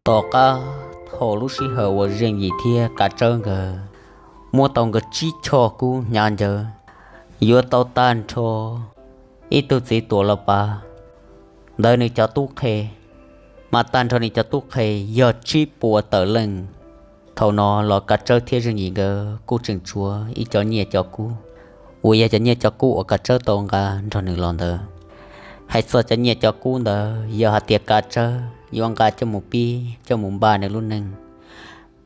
Tom qab thaum lub sij hawm uas Zeej Yim thiab Kav Tsawb nkawd muab tau nkawd tsib choj kub hnyav ncawv, yuav tau tag nrho ib tug txiv tuam los pav ntawd nws cov tub qhe, mas tag nrho nws cov tub qhe yog tsib puas tawm leej. Thaum no los Kav Tsawb thiab Zeej Yim nkawd kuj tseem tshuav ib cov nyiaj cov kub, uas yog cov nyiaj cov kub uas Kav Tsawb tau nqa nrog nws los ntawd. Hais txog cov nyiaj cov kub ntawd, yog hais tias Kav Tsawb yuav nqa coj mus pib coj mus npaj nws lub neej,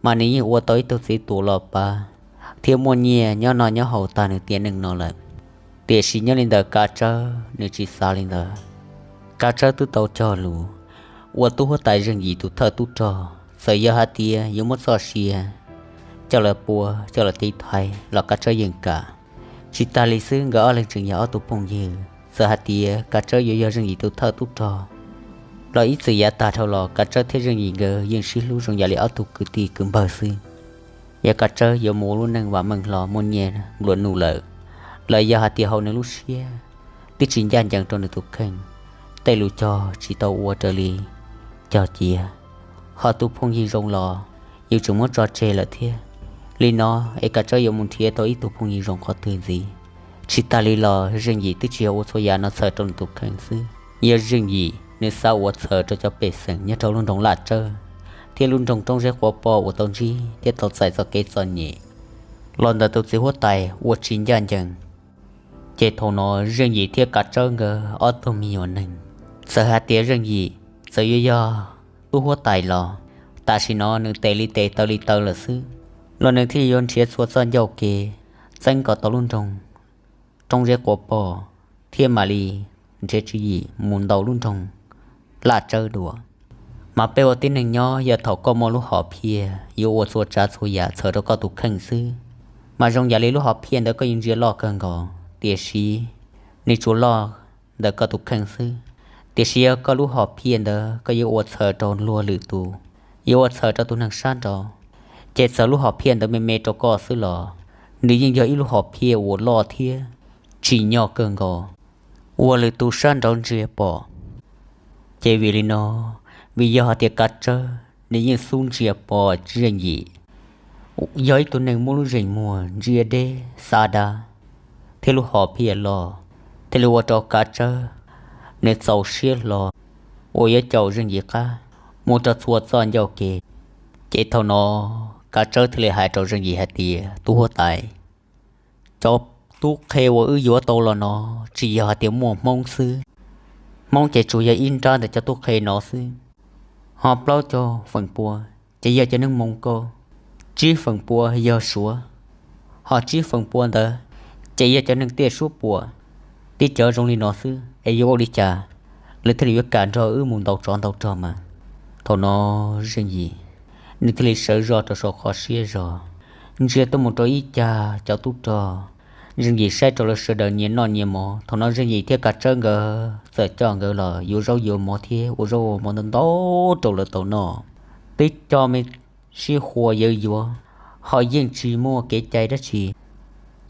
mas nws yeej ua tau ib tug txiv tuam los pav thiab muaj nyiaj nyob noj nyob haus tag nws tiam neej no lawm. Tiam sis nyob li ntawm Kav Tsawb nws tsis xav li ntawd. Kav Tsawb twb tau cog lus ua tub huab tais Zeej Yim tus thawj tub rog, txawm yog hais tias yuav muab txoj sia coj los pua coj los tiv thaiv los Kav Tsawb yeej kam. Tsis tas li xwb, nkawd ob leeg tseem yog ob tug phooj ywg, txawm hais tias Kav Tsawb yuav yog Zeej Yim tus thawj tub rog los ib txwm yav tag dhau los Kav Tsawb thiab Zeej Yim nkawd yeej sib hlub zoo yam li ob tug kwv tij kwv npawg xwb. Yog Kav Tsawb yuav mus ua lub neej vam meej hlo muaj nyiaj nplua nuj lawm, los yog hais tias hauv nws lub siab twb tsis ncaj ncees rau nws tus kheej, tej lus cog tsis tau ua raws li cog cia, ho tus phooj ywg zoo los yus tseem muab tso tseg lawm thiab. Li no es Kav Tsawb yuav mus nrhiav tau ib tug phooj ywg zoo qhov twg ntxiv? Tsis tas li los Zeej Yim twb tsis yog ua txhua yam no txhawm rau nws tus kheej xwb, yog Zeej Yim nws xav ua txhawm rau cov pej xeem nyob rau lub nroog Laj Tsawb thiab lub nroog Roob Zeb Quav Poj uas tau ntsib thiab tau txais txoj kev txom nyem los ntawm tus txiv huab tais uas tsis ncaj ncees. Ces thaum no Zeej Yim thiab Kav Tsawb nkawd ob tug me nyuam neeg, txawm hais tias Zeej Yim txawm yuav yog tub huab tais los tam sim no nws tes li tes taw li taw lawm xwb, los nws thiaj yuav nrhiav txhua txoj ncauj kev txeeb kom tau lub nroog Roob Zeb Quav Poj thiab mam li nrhiav tswv yim mus ntaus lub nroog Laj Tsawb dua. Mas peb ua tib neeg nyob yog thaum koj muaj lub hom phiaj yuav ua txhua tsav txhua yam txhawm rau koj tus kheej xwb, mas zoo yam li lub hom phiaj ntawd koj yeej ntsia loj kawg nkaus, tiam sis nws tsuas loj ntawm koj tus kheej xwb. Tiam sis yog koj lub hom phiaj ntawd koj yuav ua txhawm rau luag lwm tus, yuav ua txhawm rau tus neeg sab nraud, ces txawm lub hom phiaj ntawd me me rau koj xwb los nws yeej yog ib lub hom phiaj uas loj thiab tsim nyog kawg nkaus uas lwm tus sab nraud ntsia pom. Ces vim li no, vim yog hais tias Kav Tsawb nws yeej xub ntsia pom Zeej Yim yog ib tug neeg muaj lub zeem muag ntsia deb xav dav thiab lub hom phiaj loj, thiaj li ua rau Kav Tsawb nws txaus siab hlo uas yuav caum Zeej Yim qab mus rau txhua txoj ncauj kev. Ces thaum no Kav Tsawb thiaj li hais rau Zeej Yim hais tias, tub huab tais, cov tub qhe uas wb yuav tau los no tsis yog hais tias muaj Hmoob xwb. Hmoob ces tsuas yog ib nrab ntawm cov tub qhe no xwb, ho plaub caug feem pua ces yog cov neeg Moos Kaus, tsib feem pua yog Suav, ho tsib feem pua ntawd ces yog cov neeg tiaj suab puam. Tib cov zoo li no xwb es yuav ua li cas lawv thiaj li yuav kam nrog wb mus ntaus tsov ntaus rog mas? Thaum no Zeej Yim nws thiaj li sawv zog rau saum qhov siab zog, ntsia tuaj mus rau ib cag cov tub rog. Zeej Yim saib rau lawv sawv daws nyias noj nyias mov. Thaum no Zeej Yim thiab Kav Tsawb nkawd txawm coj nkawd los yuav zaub yuav mov thiab ua zaub ua mov ntau ntau rau lawv tau noj. Twb coj me sib hua yawv yuav, ho yeej tsis muaj kev cai dab tsi,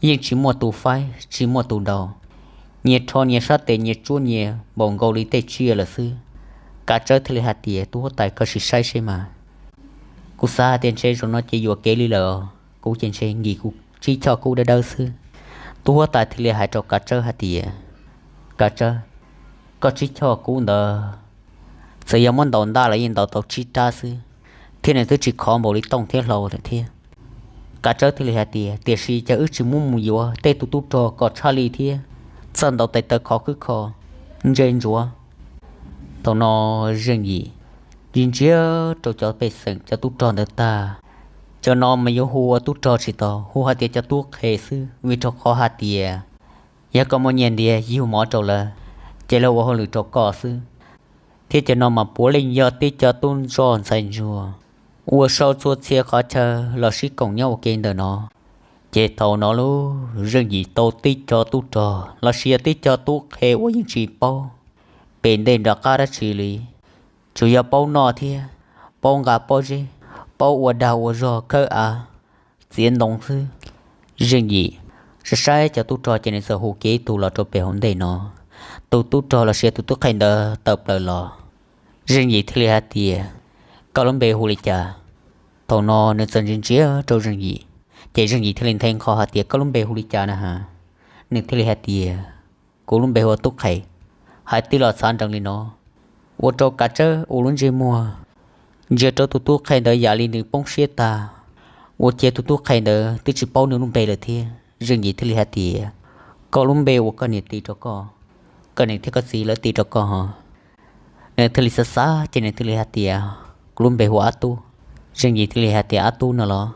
yeej tsis muaj tus faib tsis muaj tus daus, nyias rho nyias sab tes nyias tsuab nyias npaum nkaus li tej tsiaj lawm xwb. Kav Tsawb thiaj li hais tias, tub huab tais, koj sim saib seb mas, kuv xav hais tias ntshe zaum no ces yuam kev li lawm os, kuv ces ntshe nkim kuv tsib choj kub dawb dawb xwb. Tub huab tais thiaj li hais rau Kav Tsawb hais tias, Kav Tsawb, koj tsib choj kub ntawd txawm yog muab ntaus ntaj los yeej ntaus tau tsib rab xwb, thiab nws twb tsis khov npaum li tooj thiab hlau lawm thiab. Kav Tsawb thiaj li hais tias, tiam sis cas wb tsis muab mus yuav tej tus tub rog kom tshaj li thiab, txawj ntaus tes taw khov khwb kho, ntse ntsuav. Thaum no Zeej Yim ntsia ntsia rau cov pej xeem cov tub rog ntawd tag, cov no mas yuav hu ua tub rog tsis tau, hu hais tias cov tub qhe xwb, vim rau qhov hais tias yog koj muaj nyiaj ntiag yug mov rau lawv, ces lawv ua hauj lwm rau koj xwb. Thiab cov no mas puav leej yog tib co tub ntsoj ntxhais ntsuag uas sau txhua txhia qhov chaw los sib koom nyob ua ke ntawm no. Ces thaum no lub Zeej Yim tau tib co tub rog los sis yog tib co tub qhe uas yeej tsis paub pem ntej nram qab dab tsi li, tsuas yog paub noj thiab paub nqa pob zeb, paub ua dag ua zog khawb av, txiav ntoo xwb. Zeej Yim saib saib cov tub rog ces nws txawm hu kiag ib tug los rau pem hauv ntej no. Tus tub rog los sis tus tub qhe ntawd tawm plaws los, Zeej Yim thiaj li hais tias, Koj lub npe hu li cas? Thaum no nws txawm ntsia ntsia rau Zeej Yim, ces Zeej Yim thiaj li nthe nqho hais tias, Koj lub npe hu li cas na has? Nws thiaj li hais tias, Kuv lub npe hu ua Tub Qhe. Hais tij los xav nrees li no, ua rau Kav Tsawb ua lub ntsej muag ntsia rau tus tub qhe ntawd yam li nws poob siab tag, ua cia tus tub qhe ntawd twb tsis paub nws lub npe lawm thiab. Zeej Yim thiaj li hais tias, Koj lub npe uas koj niam tis rau koj, koj niam thiab koj txiv lawv tis rau koj ho? Nws thiaj li xav xav ces nws thiaj li hais tias, Kuv lub npe hu ua Ab Tub. Zeej Yim thiaj li hais tias, Ab Tub no los?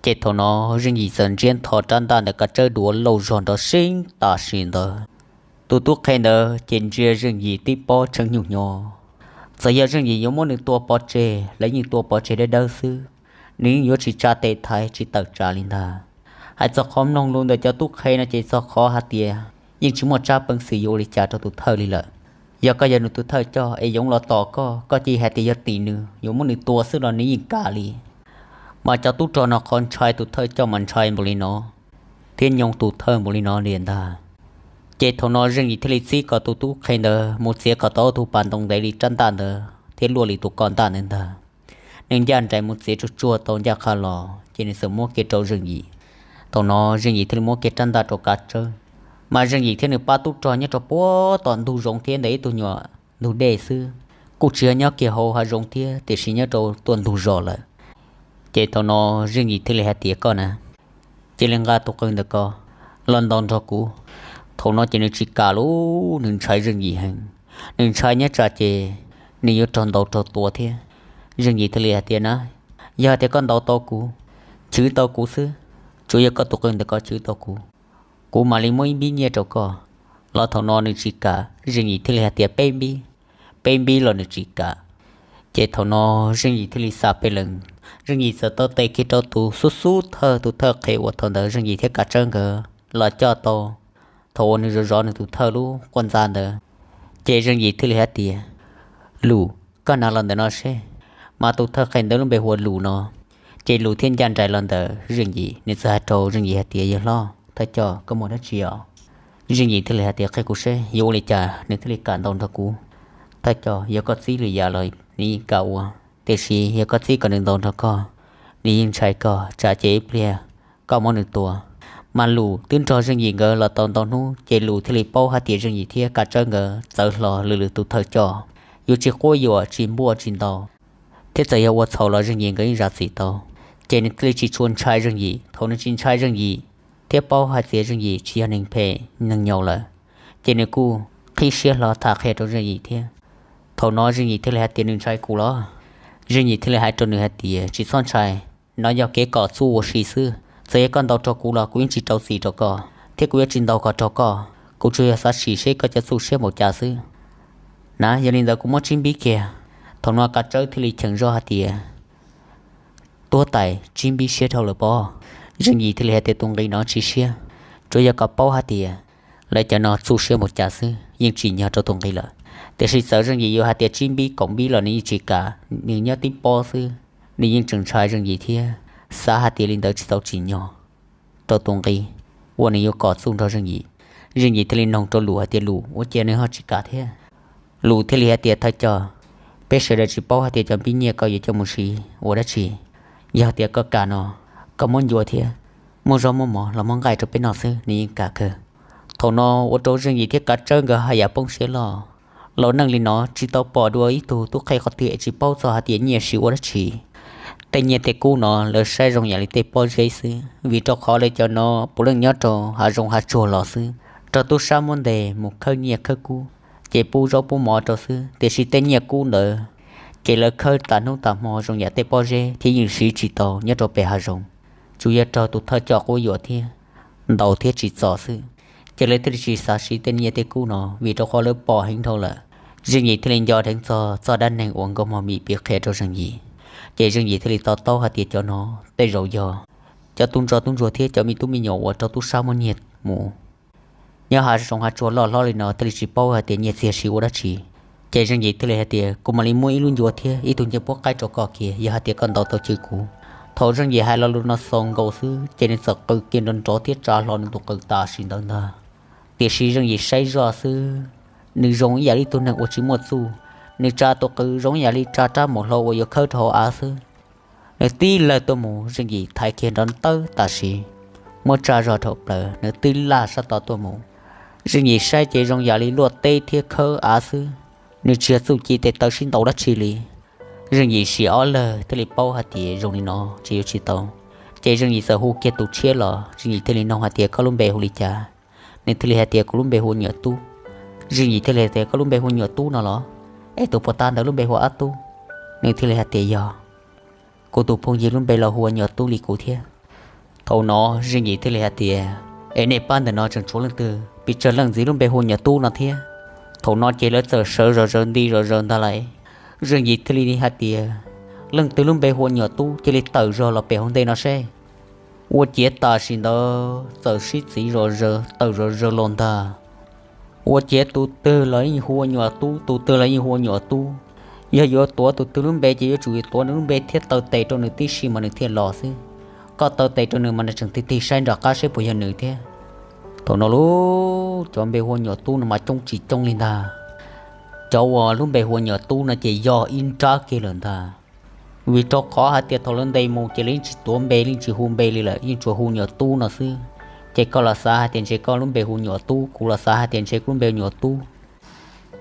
Ces thaum no Zeej Yim txawm ntsiab ntho rab ntaj ntawm Kav Tsawb duav lauj zog nrov seeb tam sim ntawd. Tus tub qhe ntawd ces ntsia Zeej Yim tib pob tshee nyuj hnyo. Txawm yog Zeej Yim yuav muab nws tua pov tseg los yeej tua pov tseg dawb dawb xwb, nws yeej yuav tsis tsa tes thaiv tsis tawm tsam li ntag. Hais txog qhov mloog lus ntawm cov tub qhe no ces txog qhov hais tias yeej tsis muaj tsab peev xwm yuav ua li cas rau tus thawj li lawm. Yog koj yog nws tus thawj coj es yoov los tom koj, koj cia li hais tias yog tim nws yuav muab nws tua xwb los nws yeej kam li. Mas cov tub rog no qhov ntshai tus thawj coj mas ntshai npaum li no, thiab nyob tus thawj npaum li no li ntag. Ces thaum no Zeej Yim thiaj li txib kom tus tub qhe ntawd mus txiav kom tau ob tug pas ntoo ntev li rab ntaj ntawd thiab luaj li tus ko ntaj ntawd ntag. Nws ncaj nraim mus txiav tsuag tsuag tau ncaj qha los ces nws txawm muab kiag rau Zeej Yim. Thaum no Zeej Yim thiaj li muab kiag rab ntaj rau Kav Tsawb. Mas Zeej Yim thiab nws pab tub rog nyob rau puag tom ntug zoov thiab ntawm ib tug nyuam ntug dej xwb, kuj tsis yog nyob kiag hauv hav zoov thiab tiam sis nyob rau tuaj ntug zos lawm. Ces thaum no Zeej Yim thiaj li hais tias, Koj na, cia li nqa tus qws ntawm ko los ntaus nrog kuv. Thaum no ces nws tsis kam lub, nws ntshai Zeej Yim heev. Nws ntshai nyob tsam ces nws yuav raug ntaus raug tua thiab. Zeej Yim thiaj li hais tias, Na, yog hais tias koj ntaus tau kuv, chwv tau kuv xwb, tsuas yog koj tus qws ntawm ko chwv tau kuv, kuv mam li muab ib npib nyiaj rau koj. Los thaum no nws tsis kam, Zeej Yim thiaj li hais tias, Peb npib, peb npib los nws tsis kam. Ces thaum no Zeej Yim thiaj li xav peb lees, Zeej Yim txawm tau tes kiag rau tus xub xub thawj, tus thawj qhe uas thaum ntawd Zeej Yim thiab Kav Tsawb nkawd los coj tau thaum uas nws zov zov nws tus thawj lub quaj ntxa ntawd. Ces Zeej Yim thiaj li hais tias, Lus, koj hnav los ntawm no seb. Mas tus thawj qhe ntawd lub npe hu ua Lus no. Ces Lus thiaj ncaj nraim los ntawm Zeej Yim, nws txawm hais rau Zeej Yim hais tias, Yawg hlob, thawj coj, koj muaj dab tsi os? Zeej Yim thiaj li hais tias, Qhia kuv seb yuav ua li cas nws thiaj li kam ntaus nrog kuv. Thawj coj, yog koj txib li yam los nws yeej kam ua, tiam sis yog koj txib kom nws ntaus nrog koj, nws yeej ntshai koj, tsam ces ib pliag koj muab nws tua. Mas Lus twb nrog Zeej Yim nkawd los tau ntau hnub, ces Lus thiaj li paub hais tias Zeej Yim thiab Kav Tsawb nkawd txawv hlo lwm lwm tus thawj coj, yuav tsis quab yuam, tsis npuaj tsis ntaus, thiab txawm yog ua txhaum los Zeej Yim nkawd yeej zam txim tau. Ces nws thiaj li tsis tshua ntshai Zeej Yim. Thaum nws tsis ntshai Zeej Yim thiab paub hais tias Zeej Yim tsis yog neeg phem neeg nyaum lawm, ces nws kuj qhib siab hlo tham qhia rau Zeej Yim thiab. Thaum no Zeej Yim thiaj li hais tias, Nws ntshai kuv los? Zeej Yim thiaj li hais rau nws hais tias, Tsis txhob ntshai, no yog kev kom txuj ua si xwb. Txawm yog koj ntaus rau kuv los kuv yeej tsis rau txim rau koj, thiab kuv yuav tsis ntaus kom raug koj. Kuv tsuas yog xav sim seb koj cov txuj siab npaum cas xwb. Na, yog li ntawd kuv muab tsib npib kiag. Thaum no Kav Tsawb thiaj li cheem zoj hais tias, Tuab tais, tsib npib siab dhau lawm pob. Zeej Yim thiaj li hais tias, Tus nqi no tsis siab, tsuas yog kom paub hais tias lawv cov no txuj siab npaum cas xwb, yeej tsim nyog rau tus nqi lawm. Tiam sis txawm Zeej Yim yuav hais tias tsib npib kaum npib los nws yeej tsis kam, nws nyob tib pob xwb, nws yeej tseem ntshai Zeej Yim thiab xav hais tias li ntawd tsis tau tsim nyog rau tus nqi uas nws yuav kom txuj nrog Zeej Yim. Zeej Yim thiaj li noog rau Lus hais tias, Lus, ua cas nws ho tsis kam thiab? Lus thiaj li hais tias, Thawj coj, peb sawv daws tsis paub hais tias cov npib nyiaj koj yuav coj mus siv ua dab tsi. Yog tias koj kam no, koj muab ncua thiab, muaj zaub muaj mov los muab nqaij rau peb noj xwb nws yeej kam kawg. Thaum no ua rau Zeej Yim thiab Kav Tsawb nkawd haj yam poob siab loj. Laus neej li no tsis tau pom dua ib tug tub qhe qhov twg es tsis paub txog hais tias nyiaj siv ua dab tsi. Tej nyiaj tej kub no lawv saib zoo yam li tej pob zeb xwb, vim rau qhov lawv cov no puav leej nyob rau hav zoov hav tsuag los xwb, raug tub sab muab ntes mus khawb nyiaj khawb kub, ces pub zaub pub mov rau xwb, tiam sis tej nyiaj kub ntawd ces lawv khawb tas hnub tas hmo zoo yam tej pob zeb thiab yeej siv tsis tau nyob rau pem hav zoov. Tsuas yog raug tus thawj coj quab yuam thiab ntaus thiab tsim txom xwb, ces lawv thiaj li tsis xav siv tej nyiaj tej kub no, vim rau qhov lawv pom heev dhau lawm. Zeej Yim thiaj li nco dheev txog txoj dab neeg uas Nkauj Mog Mim piav qhia rau Zeej Yim, ces Zeej Yim thiaj li to taub hais tias cov no tej zaum yog cov tub ntsuag tub ntsuag thiab cov me tub me nyuam uas raug tub sab muab nyiag mus. Nyob hav zoov hav tsuag loj hlob li no thiaj li tsis paub hais tias nyiaj txiag siv ua dab tsi. Ces Zeej Yim thiaj li hais tias, Kuv mam li muab ib lub ncua thiab ib tug ncej puab qaib rau koj kiag, yog hais tias koj ntaus tau chaw kuv. Thaum Zeej Yim hais lo lus no xaus nkaus xwb, ces nws txawm qw kiag nrov nrov thiab tsa hlo nws tus qws tam sim ntawd ntag. Tiam sis Zeej Yim saib zoj xwb, nws zoo ib yam li ib tug neeg uas tsis muaj txuj, Nws tsa tus qws zoo yam li tsa rab mus hlau uas yuav khawb rau hauv av xwb. Nws tib lawg tuaj mus, Zeej Yim thaiv kiag nrov ntawb tam sim, muab tsa zog dhau plaws, nws tib laj sab tod tuaj mus. Zeej Yim saib ces zoo yam li luaj teb thiab khawb av xwb, nws tsis yog txuj ci tes taw sib ntaus dab tsi li. Zeej Yim sim ob lawg thiaj li paub hais tias zoo li no ces yuav tsis tau. Ces Zeej Yim txawm hu kiag tus tshiab los, Zeej Yim thiaj li nug hais tias, Koj lub npe hu li cas? Nws thiaj li hais tias, Kuv lub npe hu ua Nyuam Tub. Zeej Yim thiaj li hais tias, Koj lub npe hu ua Nyuam Tub no los? Es tus puag ta ntawd lub npe hu ua Ab Tub. Nws thiaj li hais tias, Yog, kuv tus phooj ywg lub npe los hu ua Nyuam Tub li kuv thiab. Thaum no Zeej Yim thiaj li hais tias, Es nej pab ntawm no tseem tshuav leej twg pes tsawg leej ntxiv lub npe hu ua Nyuam Tub no thiab? Thaum no ces lawv txawm sawv zom zaws nti zom zaws ntag lauj. Zeej Yim thiaj li hais tias, Leej twg lub npe hu ua Nyuam Tub cia li tawm zog los pem hauv ntej no seb. Ua ciav tam sim ntawd txawm sib txiv zom zaws tawm zom zaws los ntag. Ua ciav tus twg los yeej hu ua Nyuam Tub, tus twg los yeej hu ua Nyuam Tub. Yog yuav tuav tus twg lub npe ces yuav tsum yuav tuav nws lub npe thiab taw tes rau nws tib si mas nws thiaj los xwb. Koj taw tes rau nws mas nws tseem tig tig saib nram qab seb puas yog nws thiab. Thaum no lub cov npe hu ua Nyuam Tub no mas coob tsis coob li ntag. Cov uas lub npe hu ua Nyuam Tub no ces yog ib nrab kiag lawm ntag. Vim rau qhov hais tias thaum lawv ntes mus ces lawv yeej tsis tuav npe, yeej tsis hu npe li lawm, yeej tsuas hu Nyuam Tub no xwb. Ces koj los xav hais tias ntshe koj lub npe hu Nyuam Tub, kuv los xav hais tias ntshe kuv lub npe hu Nyuam Tub.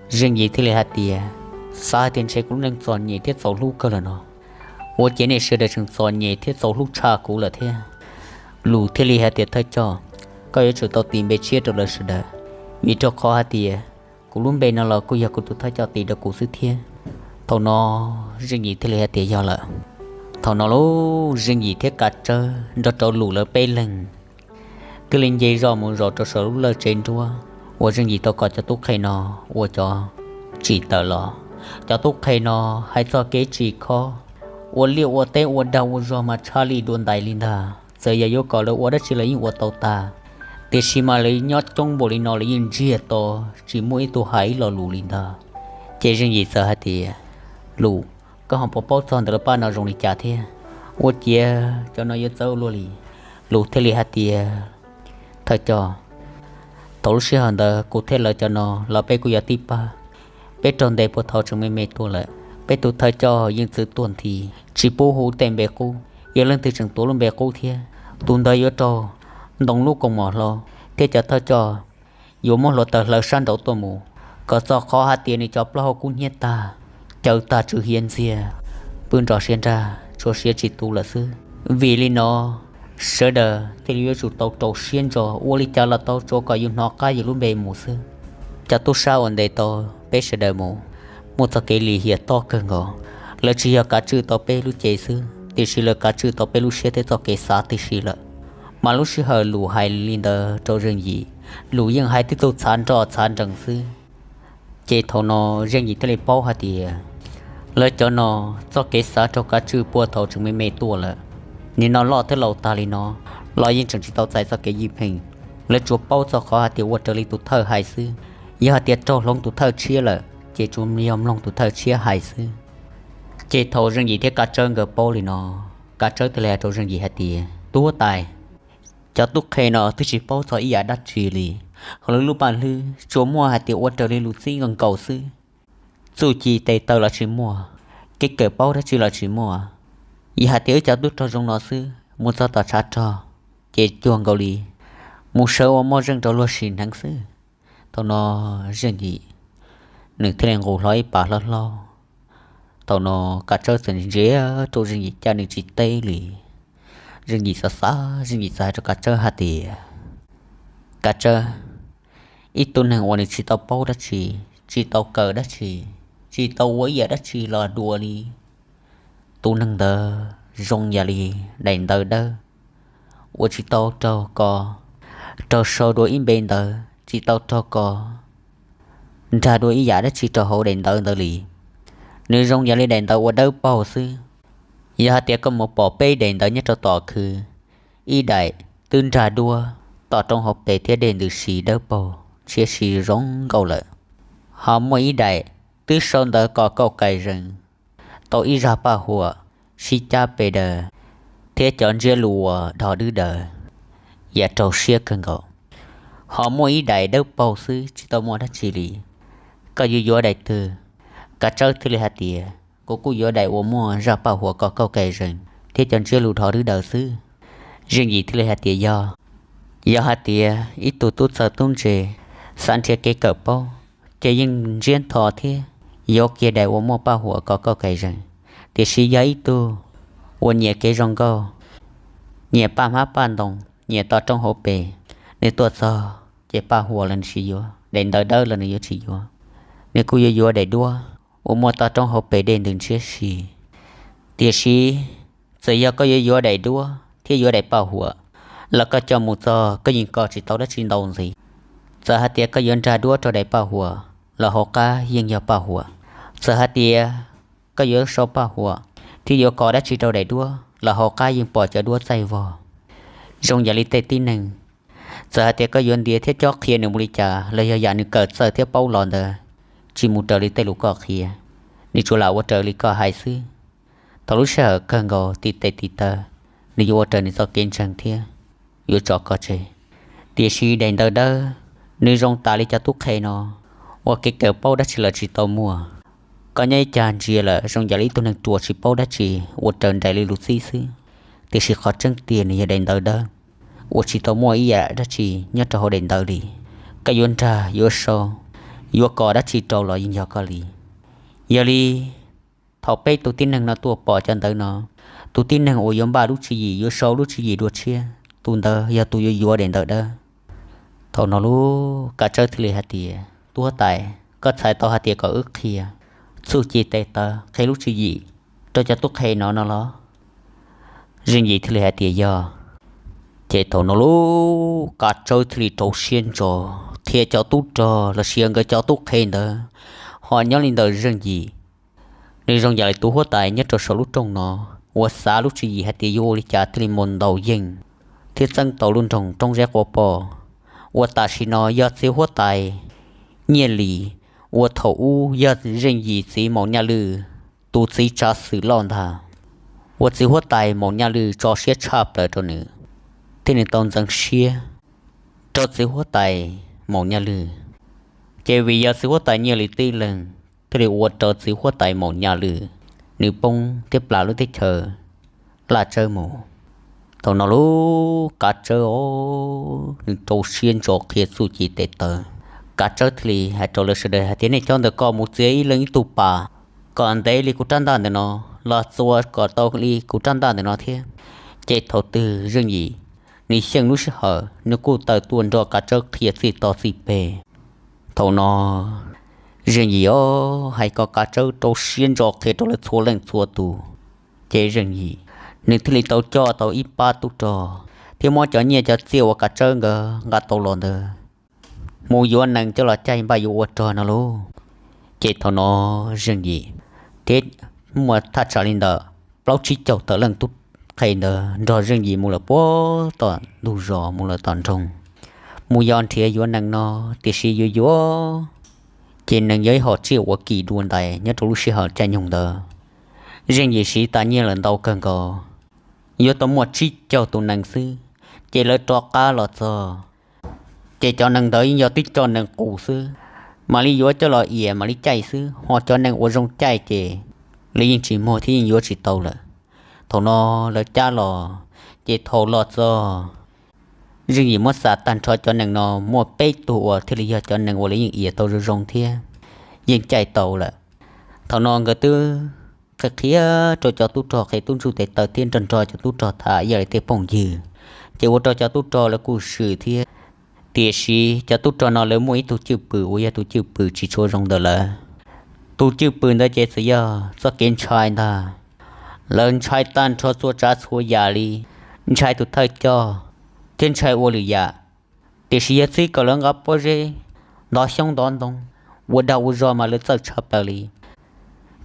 Zeej Yim thiaj li hais tias, Xav hais tias ntshe kuv lub neej txom nyem thiab txaus hlub kawg lawm no. Ua ciav nej sawv daws tseem txom nyem thiab txaus hlub tshaj kuv lawm thiab. Lus thiaj li hais tias, Thawj coj, koj yuav tsum tau tis npe tshiab rau lawv sawv daws, vim rau qhov hais tias kuv lub npe no los kuj yog kuv tus thawj coj tis rau kuv xwb thiab. Thaum no Zeej Yim thiaj li hais tias, Yog lawm. Thaum no lub Zeej Yim thiab Kav Tsawb nrog rau Lus lawv peb leeg thiaj li nce zoj mus zaum rau saum lub lawj tsev nruab uas Zeej Yim tau kom cov tub qhe no ua cov tsim tawm los. Cov tub qhe no hais txog kev tsim khob, ua liaj ua teb ua dag ua zog mas tshaj li dua ntais li ntag. Txawm yog yuav kom lawv ua dab tsi lawv yeej ua tau tag, tiam sis mas lawv nyob coob npaum li no lawv yeej ntsiag to, tsis muaj ib tug hais ib lo lus li ntag. Ces Zeej Yim txawm hais tias, Lus, koj ho puas paub txog ntawm lawv pab no zoo li cas thiab? Ua ciav cov no yuav txawv ua luaj li. Lus thiaj li hais tias, Thawj coj, thaum lub sij hawm ntawd kuv thiab lawv cov no los peb kuj yog tib pab. Peb raug ntes puag thaum tseem me me tuaj lawm, peb tus thawj coj yeej txwv tuag nthi, tsis pub hu tej npe qub. Yog leej twg tseem tuav lub npe qub thiab, tus ntawd yuav raug ntoo lub kaus mom hlau, thiab cov thawj coj yuav muab hluav taws hlawv sab nraud tuaj mus, kom txog qhov hais tias nws cov plaub hau kub hnyiab tag, caws tag tsw hiav ntxiag, pw nrog siav nrag tshuav siav tsis tu lawm xwb. Vim li no sawv daws thiaj li yuav tsum tau rau siab ntso, ua li cas los tau tsuav kom yus hnov qab yus lub npe mus xwb. Cov tub sab uas ntes tau peb sawv daws mus, muaj txoj kev lim hiam tob kawg nkaus. Lawv tsis yog kav tswj tau peb lub cev xwb, tiam sis lawv kav tswj tau peb lub siab thiab txoj kev xav tib si lawm. Mas lub sij hawm Lus hais li ntawd rau Zeej Yim, Lus yeej hais tib tug txhav nroj txhav nrees xwb. Ces thaum no Zeej Yim thiaj li paub hais tias lawv cov no txoj kev xav raug kav tswj puag thaum tseem me me tuaj lawm. Nim no loj thiab laus tag li no los yeej tseem tsis tau txais txoj kev ywj pheej. Lawv tsuas paub txog qhov hais tias ua raws li tus thawj hais xwb. Yog hais tias raug hloov tus thawj tshiab lawm ces tsuas yog mloog tus thawj tshiab hais xwb. Ces thaum Zeej Yim thiab Kav Tsawb nkawd paub li no, Kav Tsawb thiaj li hais rau Zeej Yim hais tias, Tub huab tais, cov tub qhe no twb tsis paub txog ib yam dab tsi li. Hauv lub lub paj hlwb tsuas muaj hais tias ua raws li lus txib nkaus nkaus xwb. Txuj ci tes taw los tsis muaj, kev kawm paub dab tsi los tsis muaj. Yog hais tias wb cov tub rog zoo no xwb, mus txog tom tshav rog ces cuag nkaus li mus sawv ua moj zeej rau luag sim hneev xwb. Thaum no Zeej Yim nws thiaj li nqus hlo ib pas hlob hlob. Thaum no Kav Tsawb txawm ntsia rau Zeej Yim cas nws tsis teb li. Zeej Yim xav xav, Zeej Yim txawm hais rau Kav Tsawb hais tias, Kav Tsawb, ib tug neeg uas nws tsis tau paub dab tsi, tsis tau kawm dab tsi, tsis tau ua ib yam dab tsi los dua li, tus neeg ntawd zoo yam li daim ntawv dawb uas tsis tau raug kos, raug sau dua ib npe ntawv, tsis tau raug kos nrag dua ib yam dab tsi rau hauv daim ntawv ntawd li. Nws zoo yam li daim ntawv uas dawb paug xwb. Yog hais tias koj mus pom peb daim ntawv nyob rau tom khw, ib daim twb nrag duab, tom roob hauv pes thiab dej ntws si dawb paug, ntshiab si zoo nkauj lawm. Ho muaj ib daim twb sau ntawv kom kauj kais zees, tau ib zaj paj huam sib cab pes daws thiab cov ntsiab lus uas dhos dwb daws, yam raug siab kawg nkaus. Ho muaj ib daim dawb paug xwb tsis tau muaj dab tsi li. Koj yuav yuav daim twg? Kav Tsawb thiaj li hais tias, Kuv kuj yuav daim uas muaj zaj paj huam kom kauj kais zees thiab cov ntsiab lus dhos dwb daws xwb. Zeej Yim thiaj li hais tias, Yog, yog hais tias ib tug tub txawj tub ntse xav nrhiav kev kawm paub, ces yeej ntsiab ntho thiab yuav kiag daim uas muaj paj huam kom kauj kais zees. Tiam sis yog ib tug uas nyiam kev zoo nkauj, nyiam paj hmab paj ntoo, nyiam to roob hauv pes, nws tuaj txog ces paj huam los nws tsis yuav, daim ntawv dawb los nws yuav tsis yuav. Nws kuj yuav yuav daim duab uas muaj to roob hauv pes dej ntws ntshiab si. Tiam sis txawm yog koj yuav yuav daim duab thiab yuav daim paj huam los koj coj mus txog koj yeej kos tsis tau dab tsi ntau ntxiv. Txawm hais tias koj yuav nrag duab rau daim paj huam los hauv qab yeej yog paj huam. Txawm hais tias koj yuav sau paj huam thiab yuav kos dab tsi rau daim duab los hauv qab yeej pom cov duab txaij vog. Zoo yam li tej tib neeg, txawm hais tias koj yuav ntiav thiab cob qhia nws mus li cas los yog yam nws kawm txawj thiab paub los ntawd tsis mus raws li tej lus koj qhia, nws tsuas lam ua raws li koj hais xwb. Thaum lub sij hawm kawg nkaus ti tes ti taw, nws yuav ua raws nws txoj kev ntseeg thiab yuav tso koj tseg. Tiam sis daim ntawv dawb, nws zoo tas li cov tub qhe no, ua kev kawm paub dab tsi los tsis tau muaj. Koj nyob ib cag ntsia lawm zoo yam li ib tug neeg ruam tsis paub dab tsi, ua raws nraim li lus txib xwb. Tiam sis qhov tseeb tiag nws yog daim ntawv dawb uas tsis tau muaj ib yam dab tsi nyob rau hauv daim ntawv li. Koj yuav nrag yuav sau, yuav kos dab tsi rau los yeej yog koj li. Yog li, thaum peb tus tib neeg no tuaj pom cov ntawv no, tus tib neeg uas yuav npaj lub tswv yim yuav sau lub tswv yim dua tshiab, tus ntawd yog tus yuav yuav daim ntawv dawb. Thaum no lub Kav Tsawb thiaj li hais tias, Tub huab tais, koj txhais tau hais tias kom wb qhia txuj ci tes taw qhia lub tswv yim rau cov tub qhe no no los? Zeej Yim thiaj li hais tias, Yog. Ces thaum no lub Kav Tsawb thiaj li rau siab ntso qhia cov tub rog los sis nkawd cov tub qhe ntawd ho nyob li ntawm Zeej Yim. Nws zoo yam li tus huab tais nyob rau saum lub rooj no uas xav lub tswv yim hais tias yuav ua li cas thiaj li mus ntaus yeej thiab txeeb tau lub nroog Roob Zeb Quav Poj uas tam sim no yog txiv huab tais Nyiaj Lis, uas thaum ub yog Zeej Yim txiv Maum Nyaj Lwj tus txiv tsav xwm loj ntag, uas txiv huab tais Maum Nyaj Lwj tso siab tshaj plaws rau nws, thiab nws tau ntxeev siab rau txiv huab tais Maum Nyaj Lwj. Ces vim yog txiv huab tais Nyiaj Lis tib leeg thiaj li ua rau txiv huab tais Maum Nyaj Lwj nws poob thiab plam lub teb chaws Laj Tsawb mus. Thaum no lub Kav Tsawb os, nws rau siab ntso qhia txuj ci tes taw. Kav Tsawb thiaj li hais rau lawv sawv daws hais tias, Nej cov ntawm ko mus txiav ib leeg ib tug pas kom ntev li kuv rab ntaj ntawm no, los txua kom tau li kuv rab ntaj ntawm no thiab. Ces thaum twg Zeej Yim nws xyeej lub sij hawm, nws kuj tawm tuaj nrog Kav Tsawb qhia txij toj txij peg. Thaum no Zeej Yim os, hais kom Kav Tsawb rau siab ntso qhia rau lawv txhua leej txhua tus. Ces Zeej Yim nws thiaj li tau coj tau ib pab tub rog thiab muab cov nyiaj cov txiaj uas Kav Tsawb nkawd nqa tau los ntawd mus yuav nees coj los caij npaj yuav ua rog no lauj. Ces thaum no Zeej Yim thiab muaj thaj tsam li ntawm plaub tsib caug tawm leej tub qhe ntawd nrog Zeej Yim mus lawm puag tom ntug zos, mus lawm tom nroog, mus yos nrhiav yuav nees no. Tiam sis yuav yuav ces nees yog ib hom tsiaj uas kim dua ntais nyob rau lub sij hawm caij nyoog ntawd. Zeej Yim siv tas nyiaj lawm ntau kawg nkaus, yuav tau muaj tsib caug tus nees xwb. Ces lawv rov qab los txog, ces cov nees ntawd yeej yog tib co nees qus xwb, mam li yuav coj los ias mam li caij xwb, ho cov nees uas zoo caij ces lawv yeej tsis muag thiab yeej yuav tsis tau lawm. Thaum no lawv cab los, ces thaum los txog, Zeej Yim muab xam tag nrho cov nees no muaj peb tug uas thiaj li yog cov nees uas lawv yeej ias tau zoo zoo thiab yeej caij tau lawm. Thaum no nkawd twb qhia qhia rau cov tub rog, qhia tub ntsuj tes taw thiab nrog nrog cov tub rog tham ib yam li tej phooj ywg, ces ua rau cov tub rog lawv kuj swm thiab. Tiam sis cov tub rog no lawv muaj ib tug cwj pwm uas yog tus cwj pwm tsis tshua zoo ntawm lawv. Tus cwj pwm ntawd ces txawm yog txoj kev ntshai ntag. Lawv ntshai tag nrho txhua tsav txhua yam li, ntshai tus thawj coj thiab ntshai ua lwm yam. Tiam sis yog txib kom lawv nqa pob zeb, ntov xyoob ntov ntoo, ua dag ua zog mas lawv txawj tshaj plaws li.